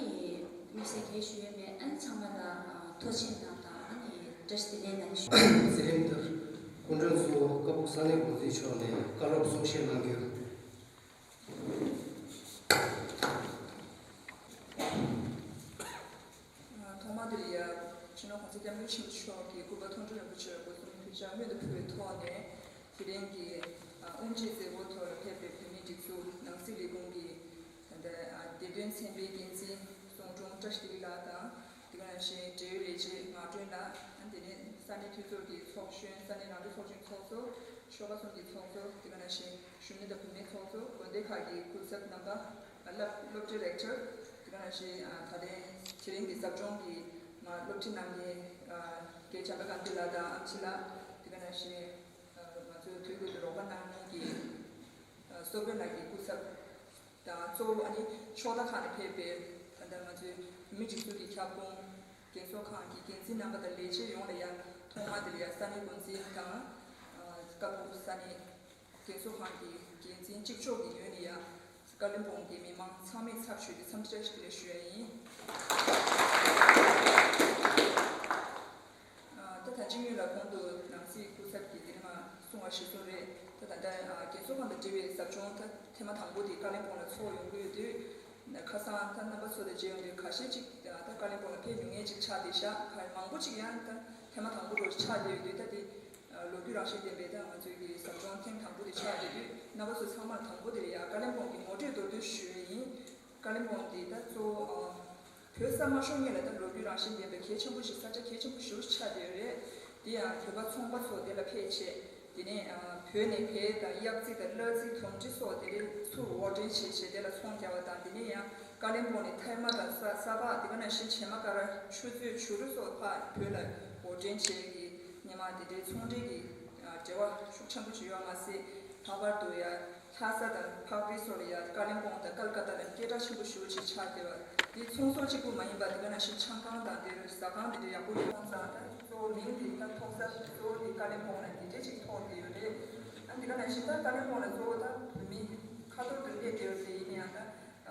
དམིགས་བསལ་གལ་ཞུ་ཡ་མེད། ཨ་ནི་ཚང་མ་ལ་ཨ་ཐུགས་རྗེ་གནང་དང་ཨ་ནི་བཀྲ་ཤིས་བདེ་ལེགས་ལབ་ནས་ཞུ། འཛིན་རིམ་ལྟར་སྐུ་མགྲོན་གཙོ་བོ་ཀ་སྦུག་ས་གནས་འགོ་འཛིན་མཆོག་ནས་བཀའ་སློབ་གསུང་བཤད་གནང་རྒྱུ། ཐོག་མ་དེར་ཡ་སྤྱི་ནོར་༸གོང་ས་༸སྐྱབས་མགོན་ཆེན་པོ་མཆོག་གི་སྐུ་པར་མཐོང་གྲོལ་རིན་པོ་ཆེར་སྒོ་གསུམ་གུས་ཕྱག་སྔོན་དུ་ཕུལ་བའི་ཐོག་ནས་དེ་རིང་གི་དབུ་འབྱེད་མཛད་སྒོ་ཐོག་ལ་ཕེབས་པའི་བོད་མིའི་སྒྲིག་འཛུགས་ནང་སྲིད་ལས་ཁུངས་ཀྱི་ད་ལྟ་བདེ་དོན་ཚན་པའི་འགན་འཛིན་ཙོང་ཀྲུང་བཀྲ་ཤིས་བདེ་ལེགས་ལགས་དང་། དེ་ག་ནང་བཞིན་འབྲེལ་ཡོད་ལས་བྱེད་ངག་སྒྲོན་ལགས། དེ་ནས་ས་གནས་འཐུས་ཚོགས་ཀྱི་ཚོགས་གཞོན། ས་གནས་རང་སྐྱོང་ཚོགས་ཆུང་ཚོགས་གཙོ། ཤོག་ཁག་གསུམ་གྱི་ཚོགས་གཙོ། དེ་ག་ནང་བཞིན་གཞོན་ནུ་དང་བུད་མེད་ཚོགས་གཙོ། དགོན་སྡེ་ཁག་གི་སྐུ་ཚབ་རྣམ་པ། སློབ་སློབ་གྲྭའི་རེག་ཊར། དེ་ག་ནང་བཞིན་ད་ལན་དེ་རིང་གི་ཟབ་སྦྱོང་གི་མ་སློབ་ཁྲིད་གནང་མཁན་རྒན་བྱམས་པ་དགའ་འདུས་ལགས་དང་ཨམ་ཆི་ལགས། དེ་ག་ནང་བཞིན་ང་ཚོའི་དུས་རྒྱུན་དུ་རོགས་པ་གནང་མཁན་གྱི་སོ་བོན་ལགས་ཀྱི་སྐུ་ཚབ། དང་གཙོ་བོ་ཨ་ནི་ཕྱོགས་མཐའ་ཁག་ནས་ཕེབས་པའི་ད་ལྟ་ང་ཚོའི་བོད་མིའི་སྒྲིག་འཛུགས་ཀྱི་ཁྱབ་ཁོངས་རྒན་གསོ་ཁང་གི་འགན་འཛིན་རྣམ་པ་དང་ལས་བྱེད་ཡོངས་ལ་ཡང་ཐོག་མ་དེ་ལ་ཡང་ས་གནས་འགོ་འཛིན་དང་། ཀ་སྦུག་ས་གནས་རྒན་གསོ་ཁང་གི་འགན་འཛིན་གཅིག་ལྕོགས་ཀྱི་ངོས་ནས་ཡང་ཀ་ལིམ་པོང་གི་མི་མང་ཚང་མའི་ཚབ་ཞུས་ཏེ་འཚམས་འདྲི་བཀྲ་ཤིས་བདེ་ལེགས་ཞུ་ཡ་ཡིན། ད་ད་ཅི་སྔོན་ལ་གོང་དུ་ནང་སྲིད་སྐུ་ཚབ་ཀྱིས་དེ་རིང་མ་གསུང་བ་གཞིར་བཟུང་རེད། ད་ད་ལྟ་རྒན་གསོ་ཁང་དང་འབྲེལ་བའི་ཟབ་སྦྱོང་ད་ཐེངས་མ་དང་པོ་དེ་ཀ་ལིམ་པོང་ལ་ཚོགས་ཡོང་གི་ཡོད་དུས། ཁ་སང་ད་རྣམ་པ་ཚོ་དང་མཇལ་ཡོང་དུས་ཁ་ཤས་ཅིག་ད་ཀ་ལིམ་པོང་ལ་ཕེབས་མྱོང་མཁན་ཅིག་ཆགས་བསྡད་ཤག་ཁ་མང་པོ་ཅིག་ཡང་ད་ཐེངས་མ་དང་པོ་འདྲ་ཆགས་བསྡད་ཡོད་དུས། ད་དེ་ལོ་རྒྱུས་རང་བཞིན་ལྡན་པའི་ད་ང་ཚོའི་གི་ཟབ་སྦྱོང་ཐེངས་དང་པོ་དེ་ཆགས་བསྡད་དུས། རྣམ་པ་ཚོ་ཚང་མར་དང་པོ་དེ་ལ་ཡ་ཀ་ལིམ་པོང་གི་ངོ་སྤྲོད་མདོར་བསྡུས་ཞུ་ཡ་ཡིན། ཀ་ལིམ་པོང་འདི་ད་གཙོ་བོ་བོད་ས་མ་ཤོར་སྔོན་ལ་ད་ལོ་རྒྱུས་རང་བཞིན་ལྡན་པའི་གལ་ཆེན་པོ་ཞིག་ས་ཆ་གལ་ཆེན་པོ་ཞིག་ཆགས་བསྡད་ཡོད་རེད། དེ་ཡང་བོད་པ་ཚོང་པ་ཚོ་དེ་ལ་ཕེབས་བྱས། དེ་ནས་བོད་ནས་བལ་དང་གཡག་རྩི་དང་གླ་རྩི་དོམ་མཁྲིས་སོགས་དེ་རིགས་ཚུར་འོར་འདྲེན་བྱས་བྱས་དེ་ལ་ཚོང་རྒྱག་པ་དང་། དེ་ནས་ཡང་ཀ་ལིམ་པོང་ནས་ཐའི་མ་དང་ས་ས་ཕག་དེ་ག་ནང་བཞིན་བྱེ་མ་ཀ་ར་ཆུ་མཛོད་བྱུ་རུ་སོགས་ཕར་བོད་ལ་འོར་འདྲེན་བྱས་ཀྱི་སྔོན་མ་དེ་འདྲའི་ཚོང་འབྲེལ་གྱི་འབྲེལ་བ་ཤུགས་ཆེན་པོ་ཅིག་ཡོད་མ་ཟད། ལྷག་པར་དུ་ཡང་ལྷ་ས་དང་འཕགས་པའི་སོགས་ལ་ཡང་ཀ་ལིམ་པོང་དང་ཀལ་ཀ་ཏ་ལ་སྐད་གྲགས་ཆེན་པོ་ཞེ་པོ་ཅིག་ཆགས་བསྡད་པ་འདི་ཚོང་ཟོག་གཅིག་པུ་མ་ཡིན་པ། དེ་ག་ནང་བཞིན་ཆང་ཁང་དང་དེ་རུ་ཟ་ཁང་དེ་འདྲ་ཡག་པོ་ཡོད་ཙང་ད་གཙོ་བོ་མིང་དེ་ད་ཐོགས་ས་གཙོ་བོ་དེ་ཀ་ལིམ་པོང་ལ་འདི་འདྲས་ཅིག་ཐོགས་བསྡད་ཡོད་རེད། ཨ་འདི་ག་ནང་བཞིན་ད་ཀ་ལིམ་པོང་ལ་གཙོ་བོ་ད་བོད་མི་ཁ་ཐོར་དུ་སླེབས་བསྡད་ཡོད་རེད། ཡིན་ན་ཡང་ད།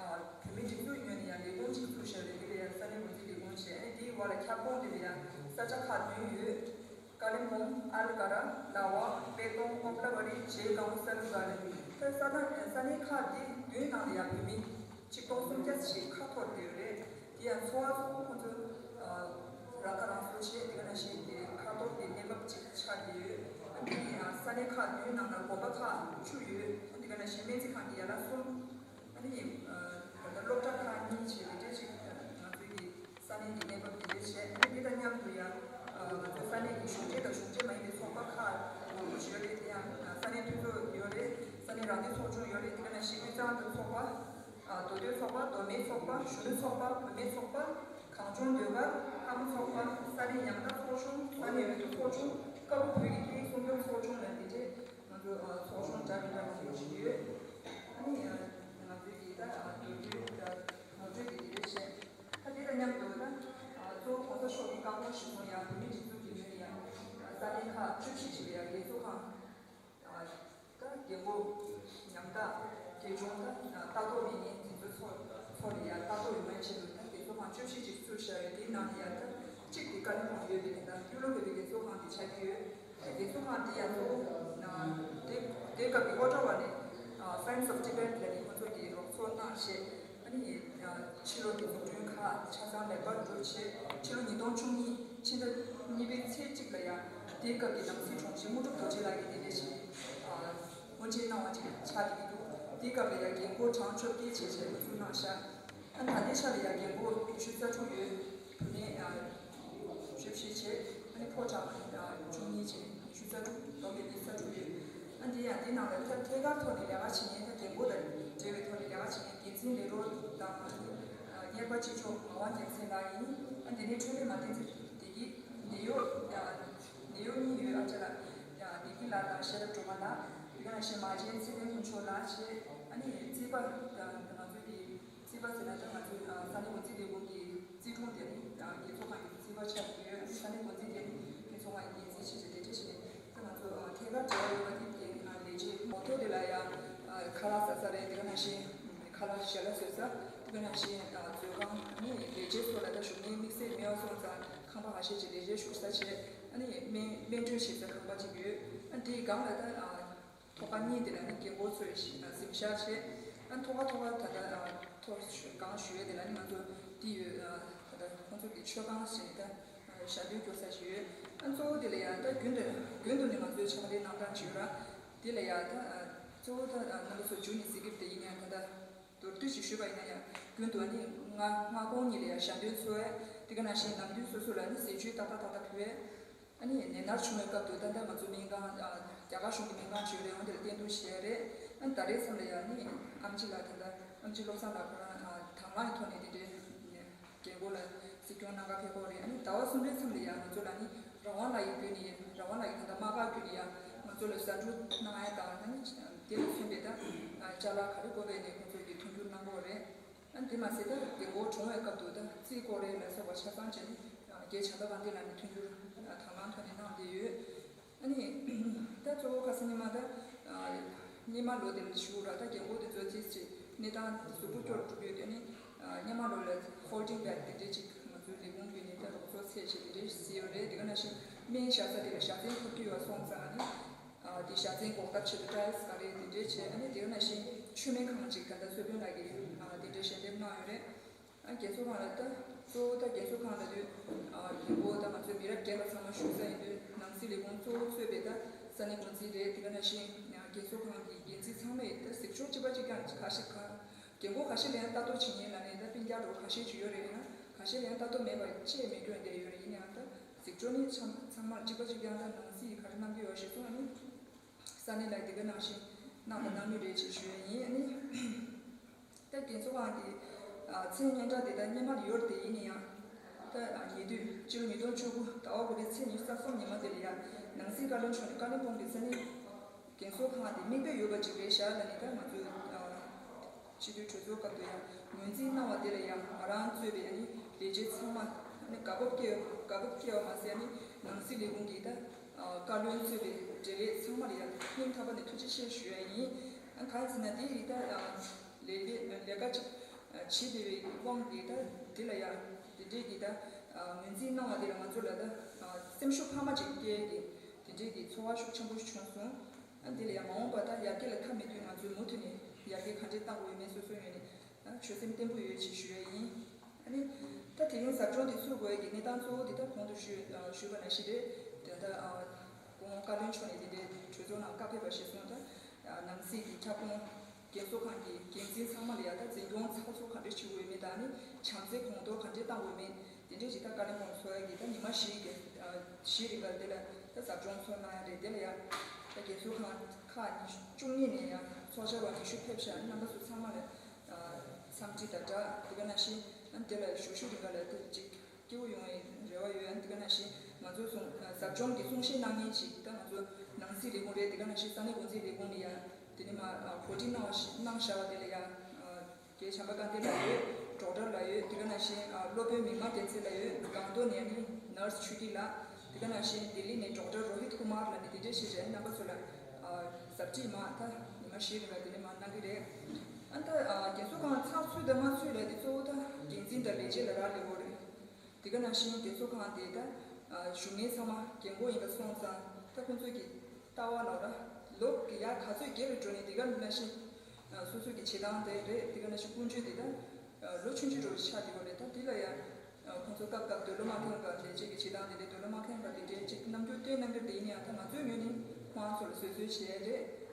ལ་ཁྱབ་ཁོངས་དེ་ལ་ཡང་ས་ཆ་ཁག་བདུན་ཡོད། ཀ་ལིམ་པོང་། ཨ་ལ་ག་ར། ལ་བ། པེ་ཏོང་། ཨོབ་ལ་བ་རི། བྱེ་སྒང་། ས་ལུ་ག་ལི། ད་ས་ཐག་ས་གནས་ཁག་འདི་བདུན་ནང་ལ་ཡང་བོད་མི་ཆིག་སྟོང་སུམ་བརྒྱ་ཞིག་ཁ་འཐོར་བསྡད་ཡོད་རེད། དེ་ཡང་འཚོ་བ་གཙོ་བོ་ཁོང་ཚོ་རང་ཁ་རང་གསོ་བྱས། དེ་ག་ནང་བཞིན་དེ་ཁ་འཐོར་གྱི་གནས་བབ་ཅིག་ཆགས་བསྡད་ཡོད། ཨ་ནི་ས་གནས་ཁག་བདུན་ནང་ལ་དགོན་པ་ཁག་བཅུ་ཡོད། དེ་ག་ནང་བཞིན་སྨན་རྩིས་ཁང་འདི་ཡ་ལ་གསུམ། ཨ་ནི་ད་ལྟ་སློབ་གྲྭ་ཁག་གཉིས་བྱས། དེ་འདྲ་ཅིག་ང་ཚོའི་གི་ས་གནས་ཀྱི་གནས་བབ་དེ་འདྲ་བྱས། ཨ་ནི་དེ་དང་མཉམ་དུ་ཡང་ང་ཚོའི་ས་གནས་ཀྱི་གཞུང་འབྲེལ་དང་གཞུང་འབྲེལ་མ་ཡིན་པའི་ཚོགས་པ་ཁག་མང་པོ་ཞིག་ཡོད་རེད། དེ་ཡང་ས་གནས་འཐུས་ཚོགས་ཡོད་རེད། ས་གནས་རང་བདེན་ཚོགས་ཆུང་ཡོད་རེད། དེ་ག་ནང་བཞིན་དབུས་གཙང་དང་ཚོགས་པ། མདོ་སྟོད་ཚོགས་པ། མདོ་སྨད་ཚོགས་པ། གཞོན་ནུ་ཚོགས་པ། བུད་མེད་ཚོགས་པ། གངས་ལྗོངས་ཟློས་གར། ལྷ་མོ་ཚོགས་པ། ས་གནས་ཉམས་ཐག་ཚོགས་ཆུང་། ས་གནས་འོས་བསྡུ་ཚོགས་ཆུང་། སྐབས་བོད་ཀྱི་སྐད་ཡིག་སྲུང་སྐྱོང་ཚོགས་ཆུང་ལ་དེ་འདྲས་ང་ཚོ་ཚོགས་ཆུང་འདྲ་མི་འདྲ་མང་པོ་ཞིག་ཡོད། ཨ་ནི་ང་ཚོའི་གི་ད་མདོར་བསྡུས་ད་ངོ་སྤྲོད་ཀྱི་དེ་འདྲས་བྱས། ད་དེ་དང་མཉམ་དུ་ད་གཙོ་བོ་༸གོང་ས་མཆོག་གི་བཀའ་དགོངས་གཞིར་བཟུང་ཡང་བོད་མིའི་སྒྲིག་འཛུགས་ཀྱི་ངོས་ནས་ཡང་ས་གནས་ཁག་བཅུ་བཞི་ཅིག་ལ་ཡང་རྒས་གསོ་ཁང་། ད་རྒན་གོག་ཉམ་ཐག་གལ་ཆུང་ད་ལྟ་རྟོག་མེད་མཁན་དེ་ཚོ་ཚོ་ཚོ་ལ་ཡང་ལྟ་རྟོག་ཡོང་བའི་ཆེད་དུ་ད་རྒན་གསོ་ཁང་བཅུ་བཞི་ཅིག་བཙུགས་བཞག་ཡོད། དེའི་ནང་ནས་ཡང་ད་གཅིག་དེ་ཀ་ལིམ་པོང་ཡོད་པའི་ད་ཡུ་རོབ་ཡོད་པའི་རྒན་གསོ་ཁང་དེ་ཆགས་ཀྱི་ཡོད། རྒན་གསོ་ཁང་དེ་ཡང་གཙོ་བོ་དེ་དེ་སྐབས་ཀྱི་ཨོ་ཊ་ཝ་ནས་Friends of Tibet ལ་ནི་ཁོ་ཚོ་གིས་རོགས་ཚོགས་གནང་བྱས། ཨ་ནི་ཕྱི་ལོགས་ཀྱི་འཛུགས་སྐྲུན་ཁག་ཆ་ཚང་ལེགས་པར་གྲུབ་བྱས། ཕྱི་ལོ་ཉིས་སྟོང་བཅུ་གཉིས་ཕྱི་ཟླ་གཉིས་པའི་ཚེས་གཅིག་ལ་ཡང་དེའི་སྐབས་ཀྱི་ནང་སྲིད་དྲུང་ཆེ་དངོས་གྲུབ་རྡོ་རྗེ་ལགས་ཀྱིས་དེ་འདྲ་ཞིག་ཨ་དབུ་འབྱེད་གནང་བ་ཅིག་ཆགས་བསྡད་ཀྱི་འདུག་དེའི་སྐབས་ལ་ཡང་རྒན་གོག་གྲངས་བཅོ་བརྒྱད་བྱས་བྱས་དབུ་འཛུགས་གནང་ཤག་ཨ་ནི་ད་ལྟའི་ཆ་ལ་ཡང་རྒན་གོག་ཉི་ཤུ་རྩ་དྲུག་ཡོད། བུད་མེད་ཨ་བཅུ་བཞི་བྱས། ཨ་ནི་ཕོ་བྲང་ཨ་བཅུ་གཉིས་བྱས། ཉི་ཤུ་རྩ་དྲུག་བསྡོམས་པས་ཉི་ཤུ་རྩ་དྲུག་ཡོད། ཨ་འདི་ཡང་འདི་ནང་ལ་ཐད་ཐད་ཀར་ཐོག་ནས་ལས་ཀ་བྱེད་མཁན་ད་རྒན་གོག་དང་འབྲེལ་བའི་ཐོག་ནས་ལས་ཀ་བྱེད་མཁན་འགན་འཛིན་ལས་རོགས་དང་ཨ་ནི་གཉེར་པ་གཅིག་ལྕོགས་ངག་དབང་རྒྱལ་མཚན་ལགས་ཡིན། ཨ་འདི་ནས་འཕྲིན་ལས་མ་བསྟན་ཚེ་བདེ་སྐྱིད་ནད་གཡོག་ནད་གཡོག་གཉིས་ཡོད། ཨ་ཅག་ལ་བདེ་སྐྱིད་ལགས་དང་ཤེས་རབ་སྒྲོལ་མ་ལགས། དེ་ག་ནང་བཞིན་མ་བྱན་ཚེ་བརྟན་ཕུན་ཚོགས་ལགས་བྱས། ཨ་ནི་རྩིས་པ་ང་ཚོའི་གི་རྩིས་པ་ཟེར་ན་ད་ང་ཚོའི་ས་གནས་འགོ་འཛིན་ལས་ཁུངས་ཀྱི་རྩིས་དྲུང་དེ་ནི་རྒན་གསོ་ཁང་གི་རྩིས་པ་ཆགས་ཀྱི་ཡོད། ས་གནས་འགོ་འཛིན་དེ་ནི་རྒན་གསོ་ཁང་གི་འགན་འཛིན་བྱས་བྱས་དེ་འདྲ་བྱས་ནས་ད་ང་ཚོ་ཐད་ཀར་འབྲེལ་བ་ཡོད་པ་དེ་དེ་ལས་བྱེད་མོ་ཊ་དེ་ལ་ཡང་ཁ་ལག་ཟ་ས་རེད། དེ་ག་ནང་བཞིན་ཁ་ལག་ཞལ་ལག་བཟོ་ས། དེ་ག་ནང་བཞིན་མཛོད་ཁང་ནི་ལས་བྱེད་ཚོ་ལ་ད་བཞུགས་གནས་དམིགས་བསལ་མེད་པ་སོང་ཙང་ཁང་པ་ཁ་ཤས་ཀྱི་ལས་བྱེད་བཞུགས་ས་བྱས། ཨ་ནི་སྨན་སྨན་སྤྲོད་བྱེད་ས་ཁང་པ་གཅིག་ཡོད། ཨ་དེའི་སྒང་ལ་ད་ཐོག་ཁ་གཉིས་དེ་ལ་ནི་རྒན་གོག་ཚོས་གཟིམ་ཤག་བྱས། ཨ་ཐོག་ཁ་ཐོག་ཁ་ད་ལྟ་ཐོག་སྒང་ཞུ་ཡས་དེ་ལ་ནི་ང་ཚོ་འདི་ཡོད། ད་ལྟ་ཁོང་ཚོ་གི་མཆོད་ཁང་ཞེས་ད་ཞལ་འདོན་སྐྱོར་ས་ཞིག་ཡོད། ཨ་གཙོ་བོ་དེ་ལ་ཡང་ད་རྒྱུན་དུ་རྒྱུན་དུ་ནི་ང་ཚོའི་ཕྱག་ལས་གནང་སྟངས་ཅིག་ཡོད་ར། དེ་ལ་ཡང་ད་གཙོ་བོ་ད་རྣམ་པ་ཚོ་མཇུག་ནས་གཟིགས་ཀྱི་དེ་ཡིན་ཡང་ད་ལྟ་མདོར་བསྡུས་ཤིག་ཞུས་པ་ཡིན་ན་ཡང་རྒྱུན་དུ་ནི་སྔ་སྔ་དགོང་གཉིས་ལ་ཡང་ཞལ་འདོན་འཚོགས། དེ་ག་ནང་བཞིན་ནམ་དུས་སོ་སོ་ལ་ནི་ཟས་བཅུད་ཏག་ཏག་ཏག་ཏག་ཕུལ་བས། ཨ་ནི་ནད་མནར་བྱུང་བའི་སྐབས་དུ་ད་ལྟ་ང་ཚོ་སྨན་ཁང་ཨ་རྒྱ་གར་གཞུང་གི་སྨན་ཁང་ཅིག་ཡོད་རེད། འོན་ཏེ་བསྟེན་གཏུགས་བྱས་རེད། ཨ་ནི་ད་རེས་མཚམས་ལ་ཡང་ནི་ཨམ་ཆི་ལགས་ད་ལྟ་ཨམ་ཆི་བློ་བཟང་ལགས་ཁོ་རང་ཨ་དང་བླངས་ཀྱི་ཐོག་ནས་དེ་འདྲའི་རྒན་གོག་ལ་གཟིགས་སྐྱོང་གནང་ག་ཕེབས་ཀྱི་ཡོད་རེད། ཨ་ནི་ཟླ་བ་གསུམ་པའི་མཚམས་ལ་ཡང་ང་ཚོ་ལ་ནི་རང་དབང་ལགས་ཀྱི་བརྒྱུད་ནས་རང་དབང་ལགས་ཀྱི་ད་ལྟ་དམག་སྒར་བརྒྱུད་ནས་ཡང་ང་ཚོ་ལ་ཟ་འབྲུ་གནང་ཡ་དང་ཨ་ནི་དེ་ལ་མཚོན་པའི་ད་ཅ་ལག་ག་རེ་དགོས་པའི་ནས་ཁོང་ཚོ་གིས་མཐུན་འགྱུར་གནང་གི་ཡོད་རེད། ཨ་དེ་མ་ཟད་ད་རྒན་གོག་གྲོངས་པའི་སྐབས་དུ་ད་རྩིས་སྐོར་རེད་ལ་སོགས་པ་ཆ་ཚང་བྱས་ནས་རྒྱལ་བྱ་དགའ་དབང་འདུས་ལགས་ནས་མཐུན་འགྱུར་དང་བླངས་ཐོག་ནས་གནང་བསྡད་ཡོད། ཨ་ནི་ད་གཙོ་བོ་ཁ་སང་ཉི་མ་ད་སྔོན་མ་ལོ་དེ་ལ་ཞུ་ར་ད་རྒན་གོག་དེ་ཚོ་ཅིག་ཅིག་གནས་སྟངས་གཟུགས་པོ་སྐྱོར་འགྲོ་གི་ཡོད་དེ་ནི་སྔོན་མ་ལོ་ལ་ཧོལ་ཌིང་བེད་དེ་འདྲས་ཅིག་ང་ཚོའི་ལས་ཁུངས་ཀྱི་ནི་ད་རོགས་ཚོགས་ཚད་ཅིག་དེ་འདྲས་ཟིན་ཡོད་རེད། དེ་ག་ནང་བཞིན་སྨན་བཞག་ས་དེ་ལ་བཞག་སྟོན་ཐོབ་ཀྱི་ཡོད་སོང་ཙང་ཨ་ནི། དེ་བཞག་ཚན་འགོག་ཐབས་ཆེད་དུ་ཊའིལ་ག་རེ་དེ་འདྲས་བྱས། ཨ་ནི་དེ་ག་ནང་བཞིན་མཆོད་མེ་ཁང་ཅིག་ད་ལྟ་གསོལ་དཔོན་ལགས་ཀྱིས་དེ་འདྲས་ཞལ་འདེབས་གནང་ཡོད་རེད། ཨ་རྒན་གསོ་ཁང་ལ་ད་གཙོ་བོ་ད་རྒན་གསོ་ཁང་ལ་དུས་རྒན་གོག་ད་ང་ཚོའི་མི་རབས་རྒན་པ་ཚང་མ་བཞུགས་ས་ཡིན་དུས་ནང་སྲིད་ལས་ཁུངས་གཙོ་བོ་གཙོས་པའི་ད་ས་གནས་འགོ་འཛིན་རེད། དེ་ག་ནང་བཞིན་རྒན་གསོ་ཁང་གི་འགན་འཛིན་ཚང་མས་ད་གཟིགས་ཕྱོགས་གཅིག་པ་གཅིག་རྐྱང་ཁ་ཤས་ཁ་རྒན་གོག་ཁ་ཤས་ལ་ཡང་ལྟ་རྟོག་བྱེད་མཁན་ལ་ནི་ད་སྤུན་ཀྱག་འདྲ་བོ་ཁ་ཤས་ཅིག་ཡོད་རེད། ཡིན་ན་ཁ་ཤས་ལ་ཡང་ལྟ་རྟོག་མེད་པར་ཅེས་མི་སྐྱོན་བསྡད་ཡོད་རེད། ཡིན་ཡང་ད་གཟིགས་ཕྱོགས་ནི་ཚང་ཚང་མར་གཅིག་པ་གཅིག་རྐྱང་ད་ནང་སྲིད་ག་རེ་གནང་གི་ཡོད་ཞེས་གསུངས་ནས་ས་གནས་ལ་དེ་ག་ནང་བཞིན་གནང་དང་གནང་མུས་རེད་ཅེས་ཞུ་ཡ་ཡིན། ཨ་ནི་ད་རྒན་གསོ་ཁང་གི་མཚན་སྙན་གྲགས་དེ་ད་སྔོན་མ་ལ་ཡོད་རེད་དེ། ཡིན་ན་ཡང་ད་ཉེ་དུས་ཕྱི་ལོ་ཉིས་སྟོང་བཅུ་དགུ་ཟླ་བ་དགུ་པའི་ཚེས་ཉི་ཤུ་རྩ་གསུམ་ཉི་མ་དེ་ལ་ཡང་ནང་སྲིད་བཀའ་བློན་མཆོག་ནས་ཀ་ལིམ་པོང་གི་ས་གནས་རྒན་གསོ་ཁང་དེ་མིག་དཔེ་ཡོད་པ་ཅིག་རེད་ཤག་ལབ་ནས་ད་ང་ཚོའི་ཨ་སྤྱི་འཐུས་གྲོས་ཚོགས་སྐབས་དུ་ཡང་ངོས་འཛིན་གནང་བ་དེ་ལ་ཡང་ང་རང་གཙོས་པའི་ཨ་ནི་ལས་བྱེད་ཚང་མ་ཨ་ནི་དགའ་སྤོབས་སྐྱེ་དགའ་སྤོབས་སྐྱེ་བ་མ་ཟད་ཨ་ནི་ནང་སྲིད་ལས་ཁུངས་ཀྱི་ད་ཨ་བཀའ་བློན་གཙོས་པའི་འབྲེལ་ཡོད་ཚང་མ་ལ་ཡང་སྙིང་ཐག་པ་ནས་ཐུགས་རྗེ་ཆེ་ཞུ་ཡ་ཡིན། ཨ་གང་ཡིན་ཟེར་ན་དེ་ཡི་ད་ཨ་ལས་ལས་ལས་ཀ་ཅིག་བྱེད་བསྡད་པའི་དབང་གིས་ད་དེ་ལ་ཡང་དེ་འདྲས་ཀྱི་ད་ ངོས་འཛིན་གནང་བ་དེ་ལ་ང་ཚོ་ལ་ད་སེམས་ཤུགས་འཕར་མ་ཅིག་སྐྱེ་གི་དེ་འདྲའི་གི་ཚོར་བ་ཤུགས་ཆེན་པོ་ཞིག་བྱུང་སོང་། ཨ་འདི་ལ་ཡང་མ་འོངས་པ་ད་ཡར་རྒྱས་ལ་མཐའ་མི་མཐུན་ང་ཚོས་མུ་མཐུད་ནས་ཡར་རྒྱས་ག་འདྲས་གཏང་དགོས་ཡོད་མེད་སོ་སོའི་ངོས་ནས་ཆོད་སེམས་བརྟན་པོ་ཡོད་ཅེས་ཞུ་ཡ་ཡིན། ཨ་ནི་ད་དེ་རིང་ཟབ་སྦྱོང་འདི་ཚུགས་དགོས་ཀྱི་གནས་སྟངས་གཙོ་བོ་འདི་ད་གོང་དུ་ཞུས་ཞུས་པ་ནང་བཞིན་རེད། དེ་ད་སྐུ་ངོ་བཀའ་བློན་མཆོག་ནས་འདི་འདྲའི་གྲོས་ཚོགས་ནང་བཀའ་ཕེབས་པ་ཞིག་སོང་ད། ནང་སྲིད་ཀྱི་ཁྱབ་ཁོངས་རྒན་གསོ་ཁང་གི་འགན་འཛིན་ཚང་མ་ལ་ཡ་ད་འཛིན་སྐྱོང་ཚགས་ཚུད་ག་འདྲས་བྱེད་དགོས་མེད་དང་ནི་བྱམས་བརྩེ་གོང་མཐོར་ག་འདྲས་གཏང་དགོས་མེད་དེ་འདྲས་ཅིག་ད་བཀའ་བློན་ཁོང་ཚོ་ཡ་གི་ད་ཉི་མ་བཞི་གི་བཞི་རིང་ག་དེ་ལ་ད་ཟབ་སྦྱོང་ཚོགས་གནང་ཡ་རེད། དེ་ལ་ཡ་ད་རྒན་གསོ་ཁང་ཁག་ཉི་ཤུ་བཅུ་གཉིས་ནས་ཡ་ཚོགས་བཅར་བ་ཉི་ཤུ་ཕེབས་ཤག་རྣམ་པ་ཚོ་ཚང་མ་ལ་འཚམས་འདྲི་དང་སྦྲགས་དེ་ག་ནང་བཞིན་དེ་ལ་ཞུ་ཞུ་རིང་ག་ལ་ད་ཅིག་སྐྱིད་པོ་ཡོང་བའི་རེ་བ་ཡོད། ཨ་ནི་དེ་ག་ནང་བཞིན་ང་ཚོ་གསུང་ཟབ་སྦྱོང་གི་གསུང་བཤད་གནང་མཁན་ཞིག་ད་ང་ཚོ་ནང་སྲིད་ལས་ཁུངས་རེད། དེ་ག་ནང་བཞིན་ས་གནས་འགོ་འཛིན་ལས་ཁུངས་ནས་ཡ་དེ་ནས་མ་གོ་སྒྲིག་གནང་བ་ཞིག་གནང་བཞག་པ་དེ་ལ་ཡ་རྒན་བྱམས་པ་དཀར་ལྡན་ལགས་ཡོད། ཌོག་ཊར་ལགས་ཡོད། དེ་ག་ནང་བཞིན་སློབ་དཔོན་མིག་དམར་བསྟན་འཛིན་ལགས་ཡོད། སྒང་ཏོག་ནས་ནི་ནར་སི་ཆོས་སྐྱིད་ལགས། དེ་ག་ནང་བཞིན་ལྡི་ལི་ནས་ཌོག་ཊར་རོ་ཧིད་ཀུ་མར་ལགས་ནས་དེ་འདྲས་ཞིག་རེད། རྣམ་པ་ཚོ་ལ་ཟབ་ཁྲིད་མ་ད་ཉི་མ་བཞི་རིང་ལ་དེ་ནས་མ་གནང་གི་རེད། ཨ་ད་རྒན་གསོ་ཁང་ཚགས་ཚུད་དང་མ་ཚུད་ལ་དེ་གཙོ་བོ་ད་འགན་འཛིན་དང་ལས་བྱེད་ལ་རག་ལས་པོ་རེད། དེ་ག་ནང་བཞིན་རྒན་གསོ་ཁང་དེ་ད་བཞུགས་མཁན་ཚང་མ་རྒན་གོག་ཡིན་པ་སོང་ཙང་ད་ཁོང་ཚོ་གི་ལྟ་བ་ལ་ར་ལོ་གི་ཡར་ག་ཚོད་རྒས་རུ་འགྲོ་ནས་དེ་ག་ནང་བཞིན་སོ་སོ་གི་བྱེད་སྟངས་དེ་རེད། དེ་ག་ནང་བཞིན་ཀུན་སྤྱོད་དེ་ད་ལོ་ཆུང་ཆུང་འགྲོ་བའི་ཆ་དེ་བ་རེད། ད་དེ་ལ་ཡ་ཁོང་ཚོ་སྐབས་སྐབས་འདོད་བློ་མ་ཁེངས་པ་ལས་བྱེད་ཀྱི་བྱེད་སྟངས་དེ་རེད། འདོད་བློ་མ་ཁེངས་པ་དེ་འདྲའི་ཅིག་རྣམ་འགྱུར་སྟོན་གནང་གི་རེད། ཡིན་ཡང་ད་ང་ཚོའི་ངོས་ནས་ཁོང་ཚོ་ལ་བཟོད་བཟོད་བྱས་རེད།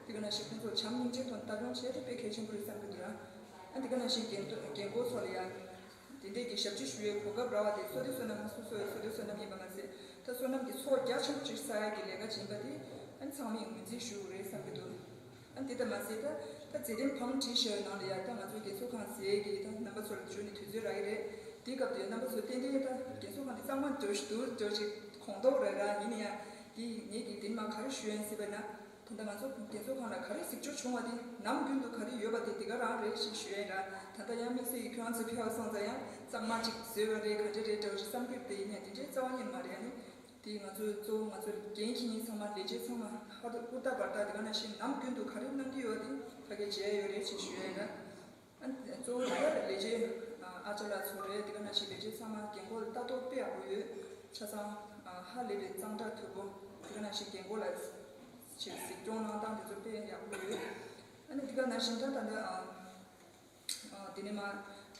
དེ་ག་ནང་བཞིན་ཁོང་ཚོ་བྱམས་སྙིང་རྗེ་ཐོག་ལྟ་སྐྱོང་བྱས་ཏེ་དཔེ་གལ་ཆེན་པོ་རེད་བསམ་གྱི་འདུག་ར། ཨ་འདི་ག་ནང་བཞིན་རྒན་རྒན་གོག་ཚོ་ལ་ཡ། དེ་འདྲས་ཀྱི་ཞབས་ཕྱི་ཞུ་བའི་གོ་སྐབས་རག་པ་དེ་བསོད་བདེ་བསོད་ནམས། སོ་སོའི་བསོད་བདེ་བསོད་ནམས་ཡིན་པ་མ་ཟད་ད་བསོད་ནམས་ཀྱི་ཚོགས་རྒྱ་ཆེན་པོ་ཅིག་བསགས་ཡག་གི་ལས་ཀ་ཡིན་པ་དེ་ཨ་ནི་ཚང་མས་ངོས་འཛིན་ཞུ་དགོས་རེད་བསམ་གྱི་འདུག་ཨ་ནི་དེ་ལྟར་མ་ཟད་ད་ད་མཛད་རིམ་བང་བསྒྲིགས་བཞག་པའི་ནང་ལ་ཡ་ད་ང་ཚོའི་རྒན་གསོ་ཁང་ཟེར་གྱི་ད་རྣམ་པ་ཚོ་ལ་འཇུས་ནས་དུས་ཚོད་རག་གི་རེད། དེའི་སྐབས་དེ་རྣམ་པ་ཚོ་ཏན་ཏན་ད་རྒན་གསོ་ཁང་དེ་གཙང་མ་འདྲ་ཞིག་འདུག་འདྲ་ཞིག་དགོངས་རྟོགས་རེད་ར། ཡིན་ན་ཡང་དེ་ངེད་ཀྱིས་དེ་མ་ག་རེ་ཞུ་ཡིན་ཟེར་བ་ན། ད་ལྟ་ང་ཚོ་རྒན་གསོ་ཁང་ལ་ག་རེ་གཟིགས་སྐྱོང་བྱུང་བ་དེ་ནམ་རྒྱུན་དུ་ག་རེ་ཡོད་པ་དེ་དེ་ག་རང་རེད་ཞེས་ཞུ་ཡས་ར། ད་ལྟ་ཡང་དམིགས་བསལ་གྱི་ཁྱོད་རང་ཚོ་ཕེབས་སོང་ཙང་ཡང་གཙང་མ་ཅིག་བཟོས་པ་རེད། ག་འདྲ་རེད་འདྲ་བོ་ཞིག་བསམ་གྱི་དེ་ཡིན་ཡང་དེ་འདྲའི་རྩ་བ་ཉིད་མ་རེད། ཨ་ནི་དེ་ང་ཚོའི་གཙོ་བོ་ང་ཚོའི་འགན་འཁྱེར་མཁན་ཚང་མ་ལས་བྱེད་ཚང་མ་ཧ་ཏུ་ཀུར་ཏ་བར་ཏ་དེ་ག་ནང་བཞིན་ནམ་རྒྱུན་དུ་ག་རེ་གནང་གི་ཡོད་དེ་ཕ་གིར་མཇལ་ཡོད་རེད་ཅེས་ཞུ་ཡས་ར། ཨ་གཙོ་བོ་དེ་ག་ལས་བྱེད་ཨ་ཅག་ལགས་ཚོ་རེད། དེ་ག་ནང་བཞིན་ལས་བྱེད་ཚང་མ་རྒན་གོག་ལ་ལྟ་རྟོག་དཔེ་ཡག་པོ་ཡོད། ཆ་ཚང་ཧ་ལས་པའི་གཙང་སྦྲ་མཐུག་པོ། དེ་ག་ནང་བཞིན་རྒན་གོག་ལ་ཅིག་གཟིགས་སྐྱོང་གནང་སྟངས་དེ་ཚོ་དཔེ་ཡག་པོ་ཡོད། ཨ་ནི་དེ་ག་ནང་བཞིན་ད་ད་ལྟ་ཨ་དེ་ནས་མ་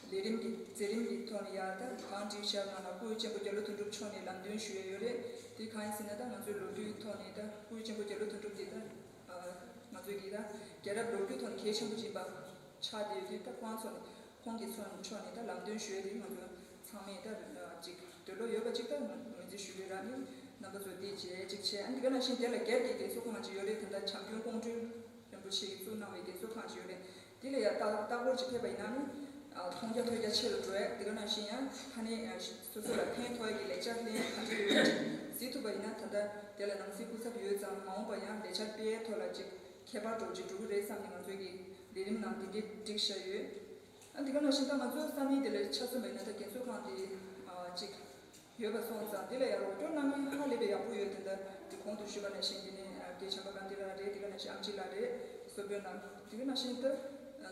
ལས་རིམ་གྱི་མཛད་རིམ་གྱི་ཐོག་ནས་ཡ་ད་གང་བསྒྲིགས་བཞག་ནང་ལ་སྐུ་ཡི་གཅེན་པོ་རྒྱ་ལོ་དོན་གྲུབ་མཆོག་ནས་ལམ་སྟོན་ཞུ་ཡས་ཡོད་རེད། དེ་གང་ཡིན་ཟེར་ན་ད་ང་ཚོའི་ལོ་རྒྱུས་ཐོག་ནས་ད་སྐུ་ཡི་གཅེན་པོ་རྒྱ་ལོ་དོན་གྲུབ་དེ་ད་ང་ཚོའི་གི་ད་རྒྱལ་རབས་ལོ་རྒྱུས་ཐོག་ནས་གལ་ཆེན་པོ་ཅིག་ཡིན་པ་ཆགས་བསྡད་ཡོད་དུས་ད་ཁོང་ཚོ་ནས་ཁོང་གི་ཚོ་ཕྱོགས་ནས་ད་ལམ་སྟོན་ཞུ་ཡས་དེ་ང་ཚོ་ཚང་མས་ད་ཅིག་འདོད་བློ་ཡོད་པ་ཅིག་ད་ངོས་འཛིན་ཞུ་གི་ར། ནི་རྣམ་པ་ཚོ་དེ་བྱས་ཅིག་བྱས། ཨ་འདི་ག་ནང་བཞིན་དེ་ལ་སྒེར་གྱི་རྒན་གསོ་ཁང་ཅིག་ཡོད་རེད། ད་ལྟ་བྱམས་མགོན་ཀོང་སྤྲུལ་རིན་པོ་ཆེ་གིས་བཙུགས་གནང་བའི་རྒན་གསོ་ཁང་ཅིག་ཡོད་རེད། དེ་ལ་ཡ་ལྟ་ལྟ་སྐོར་ཅིག་ཕེབས་པ་ཡིན་ན་ནི་མཐོང་རྒྱ་ཐོས་རྒྱ་ཆེ་རུ་འགྲོ་ཡ། དེ་ག་ནང་བཞིན་ཡང་ཕ་ནས་སོ་སོ་ལ་ཕན་ཐོགས་ཡ་གི་ལེགས་ཆ་ལྷན་ག་འདྲ་ཡོད་ཅིག་གཟིགས་ཐུབ་པ་ཡིན་ན་ད་ལྟ་དེ་ལ་ནང་སྲིད་སྐུ་ཚབ་ཡོད་ཙང་མ་འོངས་པ་ཡང་ལས་འཆར་སྤེལ་ཐོག་ལ་ཅིག་ཁྱད་པར་འགྲོ་ཅིག་འགྲོ་གི་རེད་བསམ་ནས་ང་ཚོའི་གི་ལས་རིམ་ནང་དེ་འདྲས་བསྒྲིགས་བཞག་ཡོད། ཨ་འདི་ག་ནང་བཞིན་ད་ང་ཚོའི་ས་གནས་དེ་ལ་ཆ་མཚོན་པ་ཡིན་ན་ད་རྒན་གསོ་ཁང་དེ་ཨ་ཅིག་ཡོད་པ་སོང་ཙང་དེ་ལ་ཡང་རོགས་སྐྱོར་གནང་མཁན་ཧ་ལས་པའི་ཡག་པོ་ཡོད། དེ་འདྲ་དེ་གོང་དུ་ཞུས་པ་ནང་བཞིན་དེ་ནས་ཨ་རྒན་བྱམས་པ་དཀར་ལྡན་ལགས་རེད། དེ་ག་ནང་བཞིན་ཨམ་ཆི་ལགས་རེད། གསོ་དཔོན་ལགས་དེ་ག་ནང་བཞིན་ད་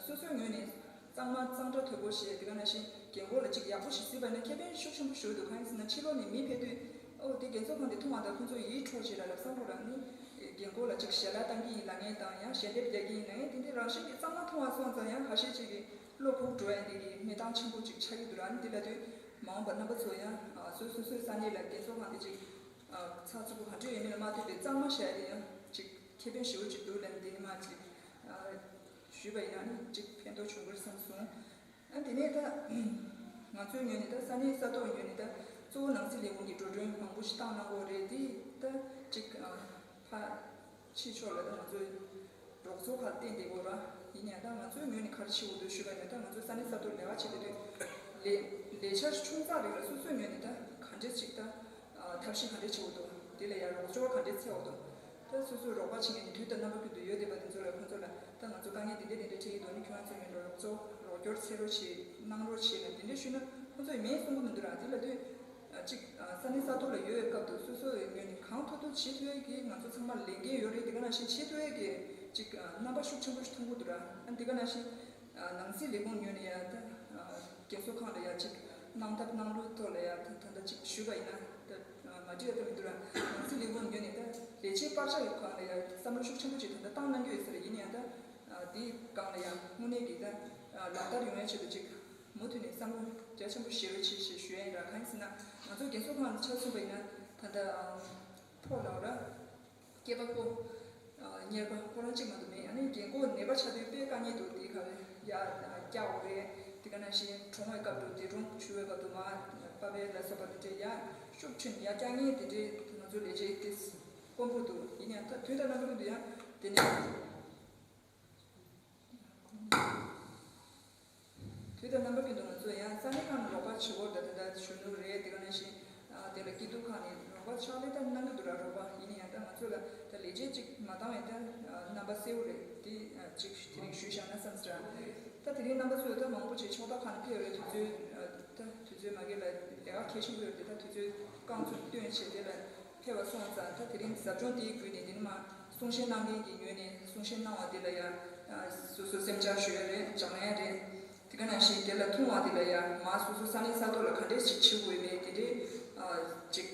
སོ་སོའི་ངོས་ནས་གཙང་མ་གཙང་སྦྲ་དོད་པོ་བྱས། དེ་ག་ནང་བཞིན་རྒན་གོག་ལ་ཅིག་ཡག་པོ་ཞིག་གཟིགས་པ་ཡིན་ན་ཁེ་ཕན་ཤུགས་ཆེན་པོ་ཞིག་འདུག་གང་ཡིན་ཟེར་ན་ཕྱི་ལོགས་ནས་མི་ཕེབས་དུས་ཨོ་དེ་རྒན་གསོ་ཁང་དེ་མཐོང་བ་དང་ཁོང་ཚོ་ཡིད་འཕྲོག་བྱས་ལ་ལབ་སང་ཁོ་རང་ནི་རྒན་གོག་ལ་ཅིག་ཞལ་ལག་གཏང་གི་ཡིན་ལབ་མཁན་དང་ཡང་ཞལ་འདེབས་རྒྱག་གི་ཡིན་ལབ་མཁན་དེ་འདྲའི་རང་བཞིན་གྱིས་གཙང་མ་མཐོང་བ་སོང་ཙང་ཡང་ཁ་ཤས་ཅིག་གིས་བློ་ཕུགས་འགྲོ་ཡ་འདི་གི་གནས་སྟངས་ཆེན་པོ་ཅིག་ཆགས་ཀྱི་འདུག་ར། ཨ་ནི་འདི་ལ་དུས་མ་འོངས་པ་རྣམ་པ་ཚོ་ཡང་ཨ་སོ་སོ་སོ་སོའི་ས་གནས་ལ་རྒན་གསོ་ཁང་དེ་ཅིག་ཨ་ཚགས་ཚུད་པོ་ག་འདྲ་ཡོད་མེད་ལ་མ་ལྟོས་པའི་གཙང་མ་བྱས་ཏེ་ཡང་ཅིག་ཁེ་ཕན་ཞེ་པོ་ཅིག་འདུག་ལབ་ནས་འདི་ནས་མར་ཅིག་ཨ་ཞུས་པ་ཡིན་ན་ནི་ཅིག་ཕན་ཐོགས་བྱུང་གི་རེད་བསམ་སོང་། ཨ་དེ་ནས་ད་ང་ཚོའི་ངོས་ནས་ད་ས་གནས་ས་ཐོག་ངོས་ནས་ད་གཙོ་བོ་ནང་སྲིད་ལས་ཁུངས་ཀྱི་འགྲོ་གྲོན་མང་པོ་ཞིག་བཏང་གནང་གི་ཡོད་རེད། དེ་ད་ཅིག་ཨ་ཕ་ཕྱི་ཕྱོགས་ལ་ད་ང་ཚོའི་རོགས་ཚོགས་ཁག་བསྟན་བསྡད་ཡོད་ར། ཡིན་ཡང་ད་ང་ཚོའི་ངོས་ནས་ག་རེ་བྱེད་དགོས་འདུག་ཞུས་པ་ཡིན་ན་ད་ང་ཚོའི་ས་གནས་ས་ཐོག་ལས་ཀ་བྱེད་བསྡད་དུས་ལས་ལས་འཆར་ཆུང་ཙག་རིགས་ལ་སོ་སོའི་ངོས་ནས་ད་ག་འདྲས་ཅིག་ད་ཐབས་ཤེས་ག་འདྲས་བྱེད་དགོས་འདུག་དེ་ལ་ཡང་རོགས་སྐྱོར་ག་འདྲས་འཚོལ་དགོས་འདུག་ད་སོ་སོའི་རོགས་པ་བྱེད་མཁན་དུས་དང་རྣམ་པ་ཀུན་ཏུ་ཡོད་བསྡད་པ་དེ་ཚོ་ལ་ཁོང་ཚོ་ལ་ད་ང་ཚོ་དཀའ་ངལ་འདི་འདྲས་འདི་འདྲས་འཕྲད་ཀྱི་འདུག་ནི་ཁྱོད་རང་ཚོའི་ངོས་ནས་རོགས་ཚོགས་རོགས་སྐྱོར་འཚོལ་རོགས་བྱེད་གནང་རོགས་བྱེད་ལ་འདི་འདྲས་ཞུས་ན་ཁོང་ཚོས་མེད་གསུང་གི་མི་འདུག་ར། དེ་ལ་དུས་ཅིག་ས་གནས་ས་ཐོག་ལ་ཡོད་པའི་སྐབས་དུ་སོ་སོའི་ངོས་ནས་གང་ཐུབ་ཐུབ་བྱེད་ཐུབ་ཡས་ཀྱི་ང་ཚོ་ཚང་མར་ལས་འགན་ཡོད་རེད། དེ་ག་ནང་བཞིན་བྱེད་ཐུབ་ཡས་ཀྱི་ཅིག་རྣམ་པ་ཤུགས་ཆེན་པོ་ཞིག་མཐོང་གི་འདུག་ར། ཨ་དེ་ག་ནང་བཞིན་ནང་སྲིད་ལས་ཁུངས་ངོས་ནས་ཡ་ད་རྒན་གསོ་ཁང་ལ་ཡ་ཅིག་ གནང་ཐབས་གནང་ལུགས་ཐོག་ལ་ཡང་ད་ད་ལྟ་ཅིག་ཞུས་པ་ཡིན་ན་ད་མ་འགྲིག་ཡ་ད་མི་འདུག་ར། ནང་སྲིད་ལས་ཁུངས་ངོས་ནས་ད་ལས་བྱེད་སྤར་ཆ་གི་སྒང་ལ་ཡང་བསམ་བློ་ཤུགས་ཆེན་པོ་ཅིག་ད་ལྟ་བཏང་གནང་གི་ཡོད་ས་རེད། ཡིན་ཡང་ད་དེའི་སྒང་ལ་ཡང་དངོས་གནས་ཀྱི་ད་ལག་བསྟར་ཡོང་ཡ་ཆེད་དུ་ཅིག་མུ་མཐུད་ནས་བསམ་བློ་རྒྱ་ཆེན་པོ་བཞེས་རོགས་བྱེད་ཞེས་ཞུ་ཡ་ཡིན་ར། གང་ཡིན་ཟེར་ན་ང་ཚོ་རྒན་གསོ་ཁང་ཆ་མཚོན་པ་ཡིན་ན་ད་ལྟ་ཕོ་ལགས་ར། སྐྱེས་པ་ཕོ། ཨ། གཉེར་པ་ཁོ་རང་གཅིག་མ་གཏོགས་མེད། ཨ་ནི་རྒན་གོག་ནད་པ་ཆགས་དུས་དཔེ་དཀའ་ངལ་འདུག་དེའི་ཁ་ལ་ཡ་སྐྱག་འོ་རེད། དེ་ག་ནང་བཞིན་གྲོངས་པའི་སྐབས་དུ་འདས་གྲོངས་བྱུང་བའི་སྐབས་དུ་མ་པ་ཕ་ལ་སོགས་པ་དེ་འདྲས་ཡ་ཤུགས་ཆེན་ཡ་སྐྱག་ངན་དེ་འདྲས་ང་ཚོ་ལས་བྱེད་དེ་དཀོན་པོ་འདུག་ཡིན་ཡང་ད་དུས་དང་རྣམ་པ་ཀུན་ཏུ་ཡ་དེ་ནས། དུས་དང་རྣམ་པ་ཀུན་ཏུ་ང་ཚོ་ཡང་ས་གནས་ཁག་ནས་རོགས་པ་བྱེད་སྒོ་དང་དེ་འདྲ་གཞོན་ནུ་རེད། དེ་ག་ནང་བཞིན་ཨ་དེ་ལ་སྐྱིད་སྡུག་ཁག་ནས་རོགས་པ་ཕྱག་ལས་ད་གནང་གི་འདུག་ར། རོགས་པ་ཡིན་ན་ཡང་ད་ང་ཚོ་ལ་ད་ལས་བྱེད་ཅིག་མ་བཏང་བའི་ད་རྣམ་པ་གསལ་བོ་རེད། དེ་ཅིག་དེ་རིང་ཞུས་བཞག་ན་བསམ་ཟེར། ད་དེ་རིང་རྣམ་པ་ཚོས་ད་མང་པོ་ཅིག་ཕྱོགས་མཐའ་ཁག་ནས་ཕེབས་ཡོད་རེད། དུས་ཚོད་ད་དུས་ཚོད་མ་འགལ་ལ་ལས་ཀ་གལ་ཆེན་པོ་ཡོད་རེད། ད་དུས་ཚོད་རྐང་ཚུགས་བཏོན་བྱས་དེ་ལ། ཕེབས་པ་སོང་ཙང་ད་དེ་རིང་ཟབ་སྦྱོང་དེའི་བརྒྱུད་ནས་འདི་ནི་མ་གསུང་བཤད་གནང་མཁན་གྱི་ངོས་ནས་གསུང་བཤད་གནང་བ་འདི་ལ་ཡང་ཨ་སོ་སོ་སེམས་ཆགས་ཞུ་ཡ་རེད། སྦྱང་ཡ་རེད། དེ་ག་ནང་བཞིན་དེ་ལ་ཐུག་པ་འདི་ལ་ཡང་མ་སོ་སོ་ས་གནས་ས་ཐོག་ལ་ག་འདྲས་ཞིག་བྱེད་དགོས་མེད་དེ་འདྲས་ཨ་ཅིག་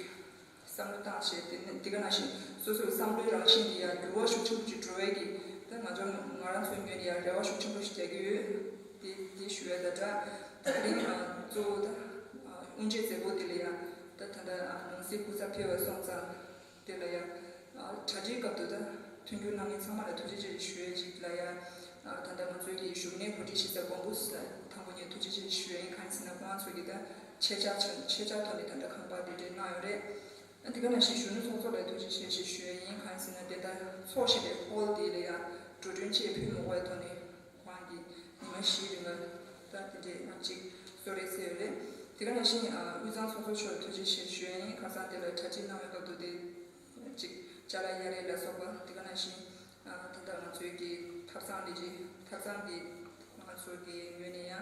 བསམ་བློ་བཏང་བྱས། དེ་ནི་དེ་ག་ནང་བཞིན་སོ་སོའི་བསམ་བློའི་རང་བཞིན་འདི་ཡང་འགྱུར་བ་ཤུགས་ཆེན་པོ་ཅིག་འགྲོ་བའི་གི་ད་ང་ཚོ་ང་རང་ཚོའི་ངོས་ནས་ཡང་རེ་བ་ཤུགས་ཆེན་པོ་ཞིག་རྒྱག་གི་ཡོད། དེ་དེ་ཞུ་ཡ་ད་ད་དེ་རིང་ཨ་གཙོ་བོ་ད་ཨ་དབུ་འབྱེད་མཛད་སྒོ་དེ་ལ་ཡང་ད་ད་ལྟ་ནང་སྲིད་སྐུ་ཚབ་ཕེབས་པ་སོང་ཙང་། དེ་ལ་ཡང་། ཨ་གྲ་སྒྲིག་སྐབས་དུ་ད་མཐུན་འགྱུར་གནང་མཁན་ཚང་མ་ལ་ཐུགས་རྗེ་ཆེ་ཞུ་ཡས་ཅིག་ལ་ཡང་། ཨ་ད་ལྟ་ང་ཚོའི་གི་བཞུགས་གནས་གོ་སྒྲིག་ཞིབ་ཚགས་མགོན་པོ་ལ་དང་པོ་ཉིད་ཐུགས་རྗེ་ཆེ་ཞུ་ཡས་ཡིན། གང་ཡིན་ཟེར་ན་ཁོང་ཚོ་གི་ད་ཆེད་བཅར་ཆ་ཆེད་བཅར་ཐོག་ནས་ད་ལྟ་ཁང་པ་དེ་འདྲས་གནང་ཡོད་རེད། ཨ་དེ་ག་ནང་བཞིན་གཞོན་ནུ་ཚོགས་གཙོ་ལ་ཐུགས་རྗེ་ཆེ་ཞུ་ཡས་ཡིན། གང་ཡིན་ཟེར་ན་དེ་ལྟར་ཚོགས་བཞིན་པའི་ཧོལ་དེ་ལ་ཡང་འགྲོ་གྲོན་ཆེད་ཕུལ་མ་དགོས་པའི་ཐོག་ནས། ཁོང་གིས་ཉི་མ་བཞིའི་རིང་ལ་ད་དེ་འདྲའི་ང་གཅིག་གསོལ་རས་སྩལ་ཡོད་རེད། དེ་ག་ནང་བཞིན་ཨ་དབུས་གཙང་ཚོགས་གཙོ་མཆོག་ལ་ཐུགས་རྗེ་ཆེ་ཞུ་ཡ་ཡིན། ཁ་སང་དེ་ལ་གྲ་སྒྲིག་གནང་བའི་སྐབས་དུ་དེ་གཅིག་ཅ་ལག་གཡར་རེས་ལ་སོགས་པ། དེ་ག་ནང་བཞིན་ཨ་ད་ལྟ་ང་ཚོའི་གི་ཐབ་ཚང་ལས་བྱེད་ཐབ་ཚང་གི་ང་ཚོ་གི་ངོས་ནས་ཡང་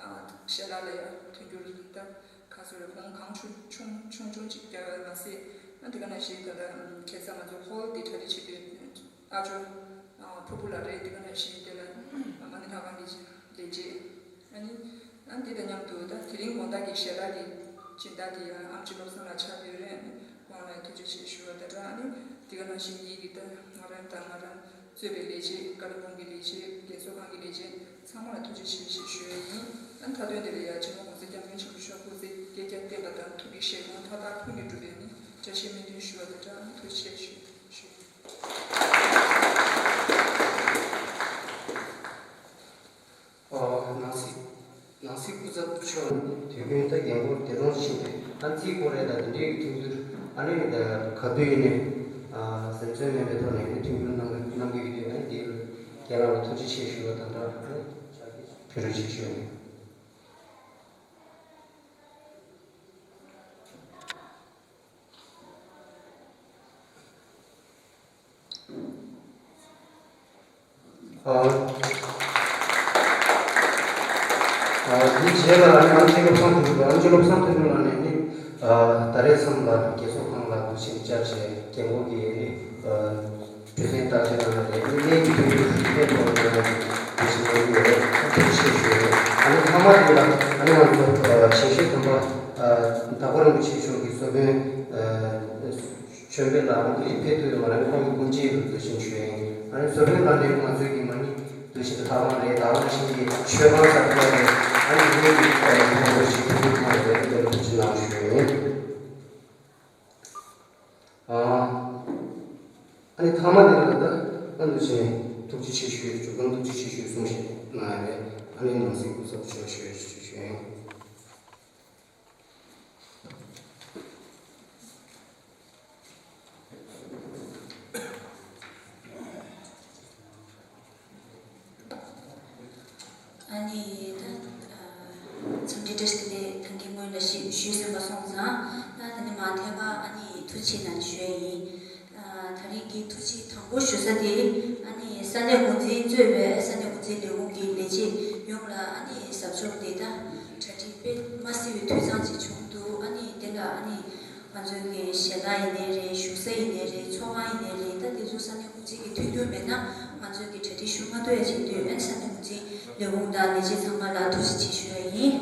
ཨ་ཞལ་ལག་ལ་ཡང་མཐུན་འགྱུར་ད་ག་ཚོད་རེད། གོང་གང་ཆུང་ཆུང་ཆུང་ཆུང་ཅིག་རྒྱག་ཡ་མ་ཟད། ཨ་དེ་ག་ནང་བཞིན་ད་ལྟ་ཁ་སང་ང་ཚོ་ཧོལ་དེ་གྲ་སྒྲིག་བྱེད་དུས། ཨ་ཅོ། ཨ་ཕུར་བུ་ལགས་རེད། དེ་ག་ནང་བཞིན་དེ་ལ་མ་ཎི་ལྷ་ཁང་གི་ལས་བྱེད། ཨ་ནི། ཨ་འདི་དང་མཉམ་དུ་ད་དེ་རིང་དགོང་དག་གི་ཞལ་ལག་གི་སྦྱིན་བདག་དེ་ཡང་ཨེམ་ཆི་བློ་བཟང་ལགས་ཆགས་ཡོད་རེད། ཁོང་ལ་ཐུགས་རྗེ་ཆེ་ཞུ་བ་དང་སྦྲགས། ཨ་ནི་དེ་ག་ནང་བཞིན་ངེད་ཀྱི་ད་ང་རང་དང་ང་རང་གཙོས་པའི་ལས་བྱེད། བཀའ་བློན་ཁང་གི་ལས་བྱེད། རྒན་གསོ་ཁང་གི་ལས་བྱེད་ཚང་མ་ལ་ཐུགས་རྗེ་ཆེ་ཞེས་ཞུ་ཡ་ཡིན། ཨ་ནི་མཐའ་དོན་དེ་ལ་ཡང་སྤྱི་ནོར་༸གོང་ས་༸སྐྱབས་མགོན་ཆེན་པོ་མཆོག་སྐུ་ཚེ་བསྐལ་བརྒྱར་བརྟན་པ་དང་ཐུགས་ཀྱི་བཞེད་དགོངས་མཐའ་དག་ཕུལ་ནས་འགྲུབ་པའི་ནི་བཀྲ་ཤིས་སྨོན་འདུན་ཞུ་བ་དང་སྦྲགས། ཐུགས་རྗེ་ཆེ་ཞུ། ཨོ། ནང་སྲིད། ནང་སྲིད་སྐུ་ཚབ་མཆོག་དུས་རྒྱུན་ད་རྒན་གོག་འདས་གྲོངས་ཕྱིན་པའི་ཨ་ཙི་སྐོར་རེད། ད་དེ་འདྲའི་མཐུན་འགྱུར་ཨ་ནི་ག་དུས་ཡིན་ནའི་ཨ་སེམས་ཚོར་མེད་པའི་ཐོག་ནས་མཐུན་འགྱུར་གནང་གནང་གི་ཡོད་དུས། ཨ་ནི་དེ་ལ་ཁྱེད་རང་ལ་ཐུགས་རྗེ་ཆེ་ཞུ་བ་དང་སྦྲགས། ཨ་ནི་ཕྱག་ཕྱི་རུ་ཆེ་ཞུ། ཨ། ཨ། དེའི་རྗེས་ལ་ཨ་ནི་ཨེམ་ཆི་བློ་བཟང་དོན་གྲུབ། ཨེམ་ཆི་བློ་བཟང་དོན་གྲུབ་ལགས་ནས་ནི། ཨ། ད་རེས་མཚམས་ལ་རྒན་གསོ་ཁང་ལ་འདུག་སེ་བཅར་བྱས་རྒན་གོག་གི་ནི། ཨ། གྲུ་གཟིངས་བརྟག་དཔྱད་གནང་བ་རེད། ནི་གནས་ཀྱི་མཐུན་འགྱུར་ཧེ་ཐོག་ལ་འདུག་སེ་གནང་གི་ཡོད་རེད། ཐུགས་རྗེ་ཆེ་ཞུ་ཡོད། ཨ་ནི་མཐའ་མ་དེ་ལ་ཨ་ནི་ང་ཚོ་ཨ་ཆེ་ཤོས་དམ་པ་ཨ་དྭགས་པོ་རིན་པོ་ཆེ་མཆོག་གི་གཙོ་དཔོན་ཨ་ཆོས་འཕེལ་ལགས་ཨ་ནི་དེ་རིང་ཕེབས་ཐུབ་ཡོད་མ་རེད། ཁོང་གི་སྐུ་མཇལ་རུ་འདུག་སེ་ཞུ་ཡིན། ཨ་ནི་གཙོ་དཔོན་ལགས་ནས་ང་ཚོའི་གི་མ་ཎི་འདུག་སེ་ལྷ་ཁང་རེད། དྭགས་ལ་ཞིག་གི་མཆོད་ཁང་གསར་རྒྱག་རེད། ཨ་ནི་དེ་གི་ཨ་ནི་ཁོང་ཚོ་ཞིག་ཐུགས་ཁུར་གནང་བ་རེད། ཨ་ནི་དེ་ལ་ཐུགས་རྗེ་གནང་ཞུ་ཡིན། ཨ། ཨ་ནི་མཐའ་མ་དེ་ལ་ད་ཨ་འདུག་སེ་ཐུགས་རྗེ་ཆེ་ཞུ་ཡོད། འཇུག་སྒོམ་ཐུགས་རྗེ་ཆེ་ཞུ་གསུང་བཤད་གནང་ཡ་རེད། ཨ་ནི་ནང་སྲིད་སྐུ་ཚབ་མཆོག་ཞུ་ཡོད་ཞུ་ཞུ་ཡིན། ཨ་ནི་ད་ཨ་འཚམས་འདྲི་བཀྲ་ཤིས་བདེ་ལེགས་ཐང་གི་སྔོན་ལ་ཞུ་ཞུས་ཟིན་པ་སོང་ཙང་། ད་དེ་ནས་མ་ཐད་ཀ་ཨ་ནི་ཐུགས་རྗེ་ཆེ་གནང་ཞུ་ཡ་ཡིན། ཨ་ད་རིང་གི་ཐུགས་རྗེ་དང་པོ་ཞུ་ས་དེ་ཨ་ནི་ས་གནས་འགོ་འཛིན་གཙོས་པའི་ས་གནས་འགོ་འཛིན་ལས་ཁུངས་ཀྱི་ལས་བྱེད་ཡོངས་ལ་ཨ་ནི་ཟབ་སྦྱོང་དེ་ད་གྲ་སྒྲིག་དཔེ་མ་སྲིད་པའི་འཐུས་ཚང་ཅིག་བྱུང་འདུག་ཨ་ནི་དེ་ལ་ཨ་ནི། ང་ཚོའི་གི་ཞལ་ལག་ཡིན་ནའི་རེད། བཞུགས་ས་ཡིན་ནའི་རེད། ཚོགས་ཁང་ཡིན་ནའི་རེད། ད་དེ་ཚོ་ས་གནས་འགོ་འཛིན་གྱི་མཐུན་འགྱུར་མེད་ན་ང་ཚོའི་གི་གྲ་སྒྲིག་ཞུ་མ་ཐུབ་ཡ་ཅིག་འདུག་ཨ་ནི་ས་གནས་འགོ་འཛིན་ལས་ཁུངས་དང་ལས་བྱེད་ཚང་མ་ལ་ཐུགས་རྗེ་ཆེ་ཞུ་ཡ་ཡིན།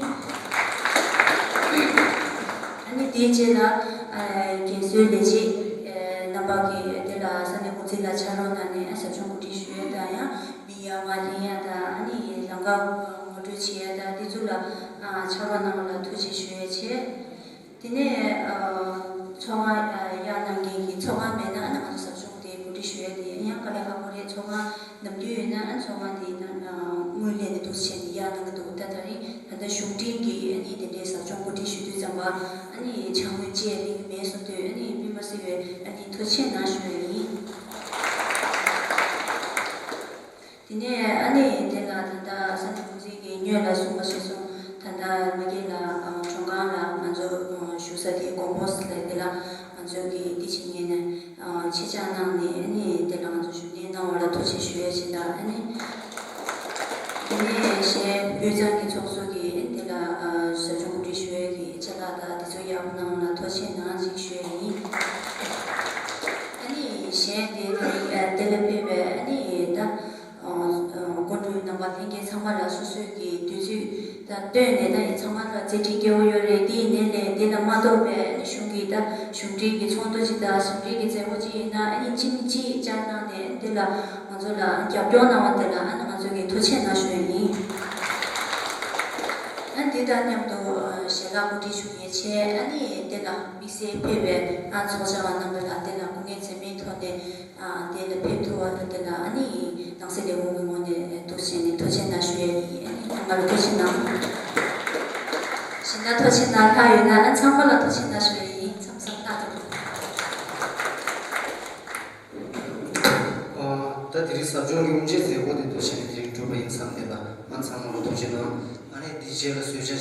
དེའི་རྗེས་ལ་ཨ་རྒན་གསོའི་ལས་བྱེད་ཨ་རྣམ་པ་གིས་དེ་ལ་ས་གནས་འགོ་འཛིན་ལ་ཕྱག་རོགས་གནང་ནས་ཨ་ཟབ་སྦྱོང་གོ་སྒྲིག་ཞུ་ཡས་དང་ཡང་མི་ཡར་མར་ལེན་ཡས་དང་ཨ་ནི་ལམ་ཁ་ངོ་སྤྲོད་བྱེད་ཡས་དང་དེ་ཚོ་ལ་ཨ་ཕྱག་རོགས་གནང་བ་ལ་ཐུགས་རྗེ་ཆེ་ཞུ་ཡས་བྱས། དེ་ནས་ཨ་ཚོགས་ཁང་ཨ་གཡར་གནང་མཁན་གྱི་ཚོགས་ཁང་མེད་ན་ཨ་ནི་ང་ཚོ་ཟབ་སྦྱོང་དེ་གོ་སྒྲིག་ཞུ་ཡས་དེ་ཡང་དཀའ་ལས་ཁག་པོ་རེད། ཚོགས་ཁང་ནམ་རྒྱུན་ཡོད་ན་ཨ་ཚོགས་ཁང་དེ་ནང་ཨ་དངུལ་ལེན་ནས་འདུག་བྱས་ནས་གཡར་གནང་གི་འདུག་ད་ད་རིང་ད་ལྟ་གཞུང་འབྲེལ་གྱི་ཨ་ནི་དེ་འདྲའི་ཟབ་སྦྱོང་གོ་སྒྲིག་ཞུ་དུས་ཙམ་པ་ཨ་ནི་ཕྱག་དངུལ་བཅས་ལེན་གྱི་མེད་གསུངས་དུས་ཨ་ནི་དཔེ་མ་སྲིད་པའི་ཨ་ནི་ཐུགས་རྗེ་ཆེ་གནང་ཞུ་ཡས་ཡིན། དེ་ནས་ཨ་ནི་དེ་ལ་ད་ལྟ་ས་གནས་འགོ་འཛིན་གྱིས་སྔོན་ལ་གསུངས་པ་ཞིག་སོང་། ད་ལྟ་མ་གི་ལ་ཨ་མགྲོན་ཁང་ལ་ང་ཚོ་ཨ་བཞུགས་ས་དེ་དགོན་པོ་ལ་དེ་ལ་ང་ཚོ་གི་དེ་བྱེད་མཁན་ནས་ཨ་ཆེད་བཅར་གནང་ནས་ཨ་ནི་དེ་ལ་ང་ཚོ་བཞུགས་གནས་གནང་བ་ལ་ཐུགས་རྗེ་ཆེ་ཞུ་ཡས་བྱེད་ད། ཨ་ནི་དེ་ནས་གཞན་དབུས་གཙང་གི་ཚོགས་གཙོ་གིས་ཨ་ནི་དེ་ལ་ཨ་ཟབ་སྦྱོང་གོ་སྒྲིག་ཞུ་ཡས་ཀྱི་ཆེད་ལ་ད་དེ་ཚོ་ཡག་པོ་གནང་ལ་ཐུགས་རྗེ་ཆེ་གནང་ཅིག་ཞུ་ཡས་ཡིན། ཨ་ནི་གཞན་དེ་དེ་ཨ་དེ་ལ་ཕེབས་པའི་ཨ་ནི་ད། སྐུ་མགྲོན་རྣམ་པ་ལྷན་རྒྱས་ཚང་མ་ལ་སོ་སོའི་གི་དུས་ཚོད་དང་བསྟུན་ནས་ད་ཡིན་ཚང་མ་ལ་རྩེད་འགྲན་སྐྱེལ་བོ་ཡོད་རེད། དེ་ཡིན་ནའི་ལས་དེ་ལ་མ་གཏོགས་པའི་གཞུང་གི་ད་གཞུང་འབྲེལ་གྱི་ཚོགས་འདུ་ཅིག་དང་གཞུང་འབྲེལ་གྱི་མཛད་སྒོ་ཅིག་ཡིན་ན་ཨ་ནི་གཅིག་མིན་གཅིག་བཅར་གནང་ནས་དེ་ལ་ང་ཚོ་ལ་རྒྱབ་སྐྱོར་གནང་བ་དེ་ལ་ཨ་ནི་ང་ཚོ་གི་ཐུགས་རྗེ་ཆེ་གནང་ཞུ་ཡས་ཡིན། ཨ་ནི་དེ་དང་མཉམ་དུ་ཞལ་ལག་གོ་སྒྲིག་ཞུ་ཡས་བྱས། ཨ་ནི་དེ་ལ་དམིགས་བསལ་ཕེབས་པའི་ཨ་ཚོགས་བཅར་བ་རྣམ་པ་ལ་དེ་ལ་སྐུ་ངལ་འཚེ་མེད་ཐོག་ནས། ཨ་དེ་ལ་ཕེབས་ཐུབ་པ་དེ་ལ་ཨ་ནི་ནང་སྲིད་ལས་ཁུངས་ཀྱི་ངོས་ནས་ཐུགས་རྗེ་ཆེ་ནས་ཐུགས་རྗེ་གནང་ཞུ་ཡས་ཡིན། ཨ་ནི་ཚང་མ་ལ་ཐུགས་རྗེ་གནང་། གཞན་དག་ཐུགས་རྗེ་གནང་ལྷག་ཡོད་ན་ཨ་ཚང་མ་ལ་ཐུགས་རྗེ་གནང་ཞུ་ཡས་ཡིན། མཚམས་མཚམས་ལྟ་དང་། ཨ་ད་དེ་རིང་ཟབ་སྦྱོང་གི་དབུ་འབྱེད་མཛད་སྒོ་དེ་ཐུགས་རྗེ་ཆེ་ནས་དེ་རིང་གྲུབ་པ་ཡིན་བསམ་དེ་ལ་ཨ་ཚང་མ་ལ་ཐུགས་རྗེ་གནང་། ཨ་ནི་དེ་རྗེས་ལ་གསོལ་ཇ།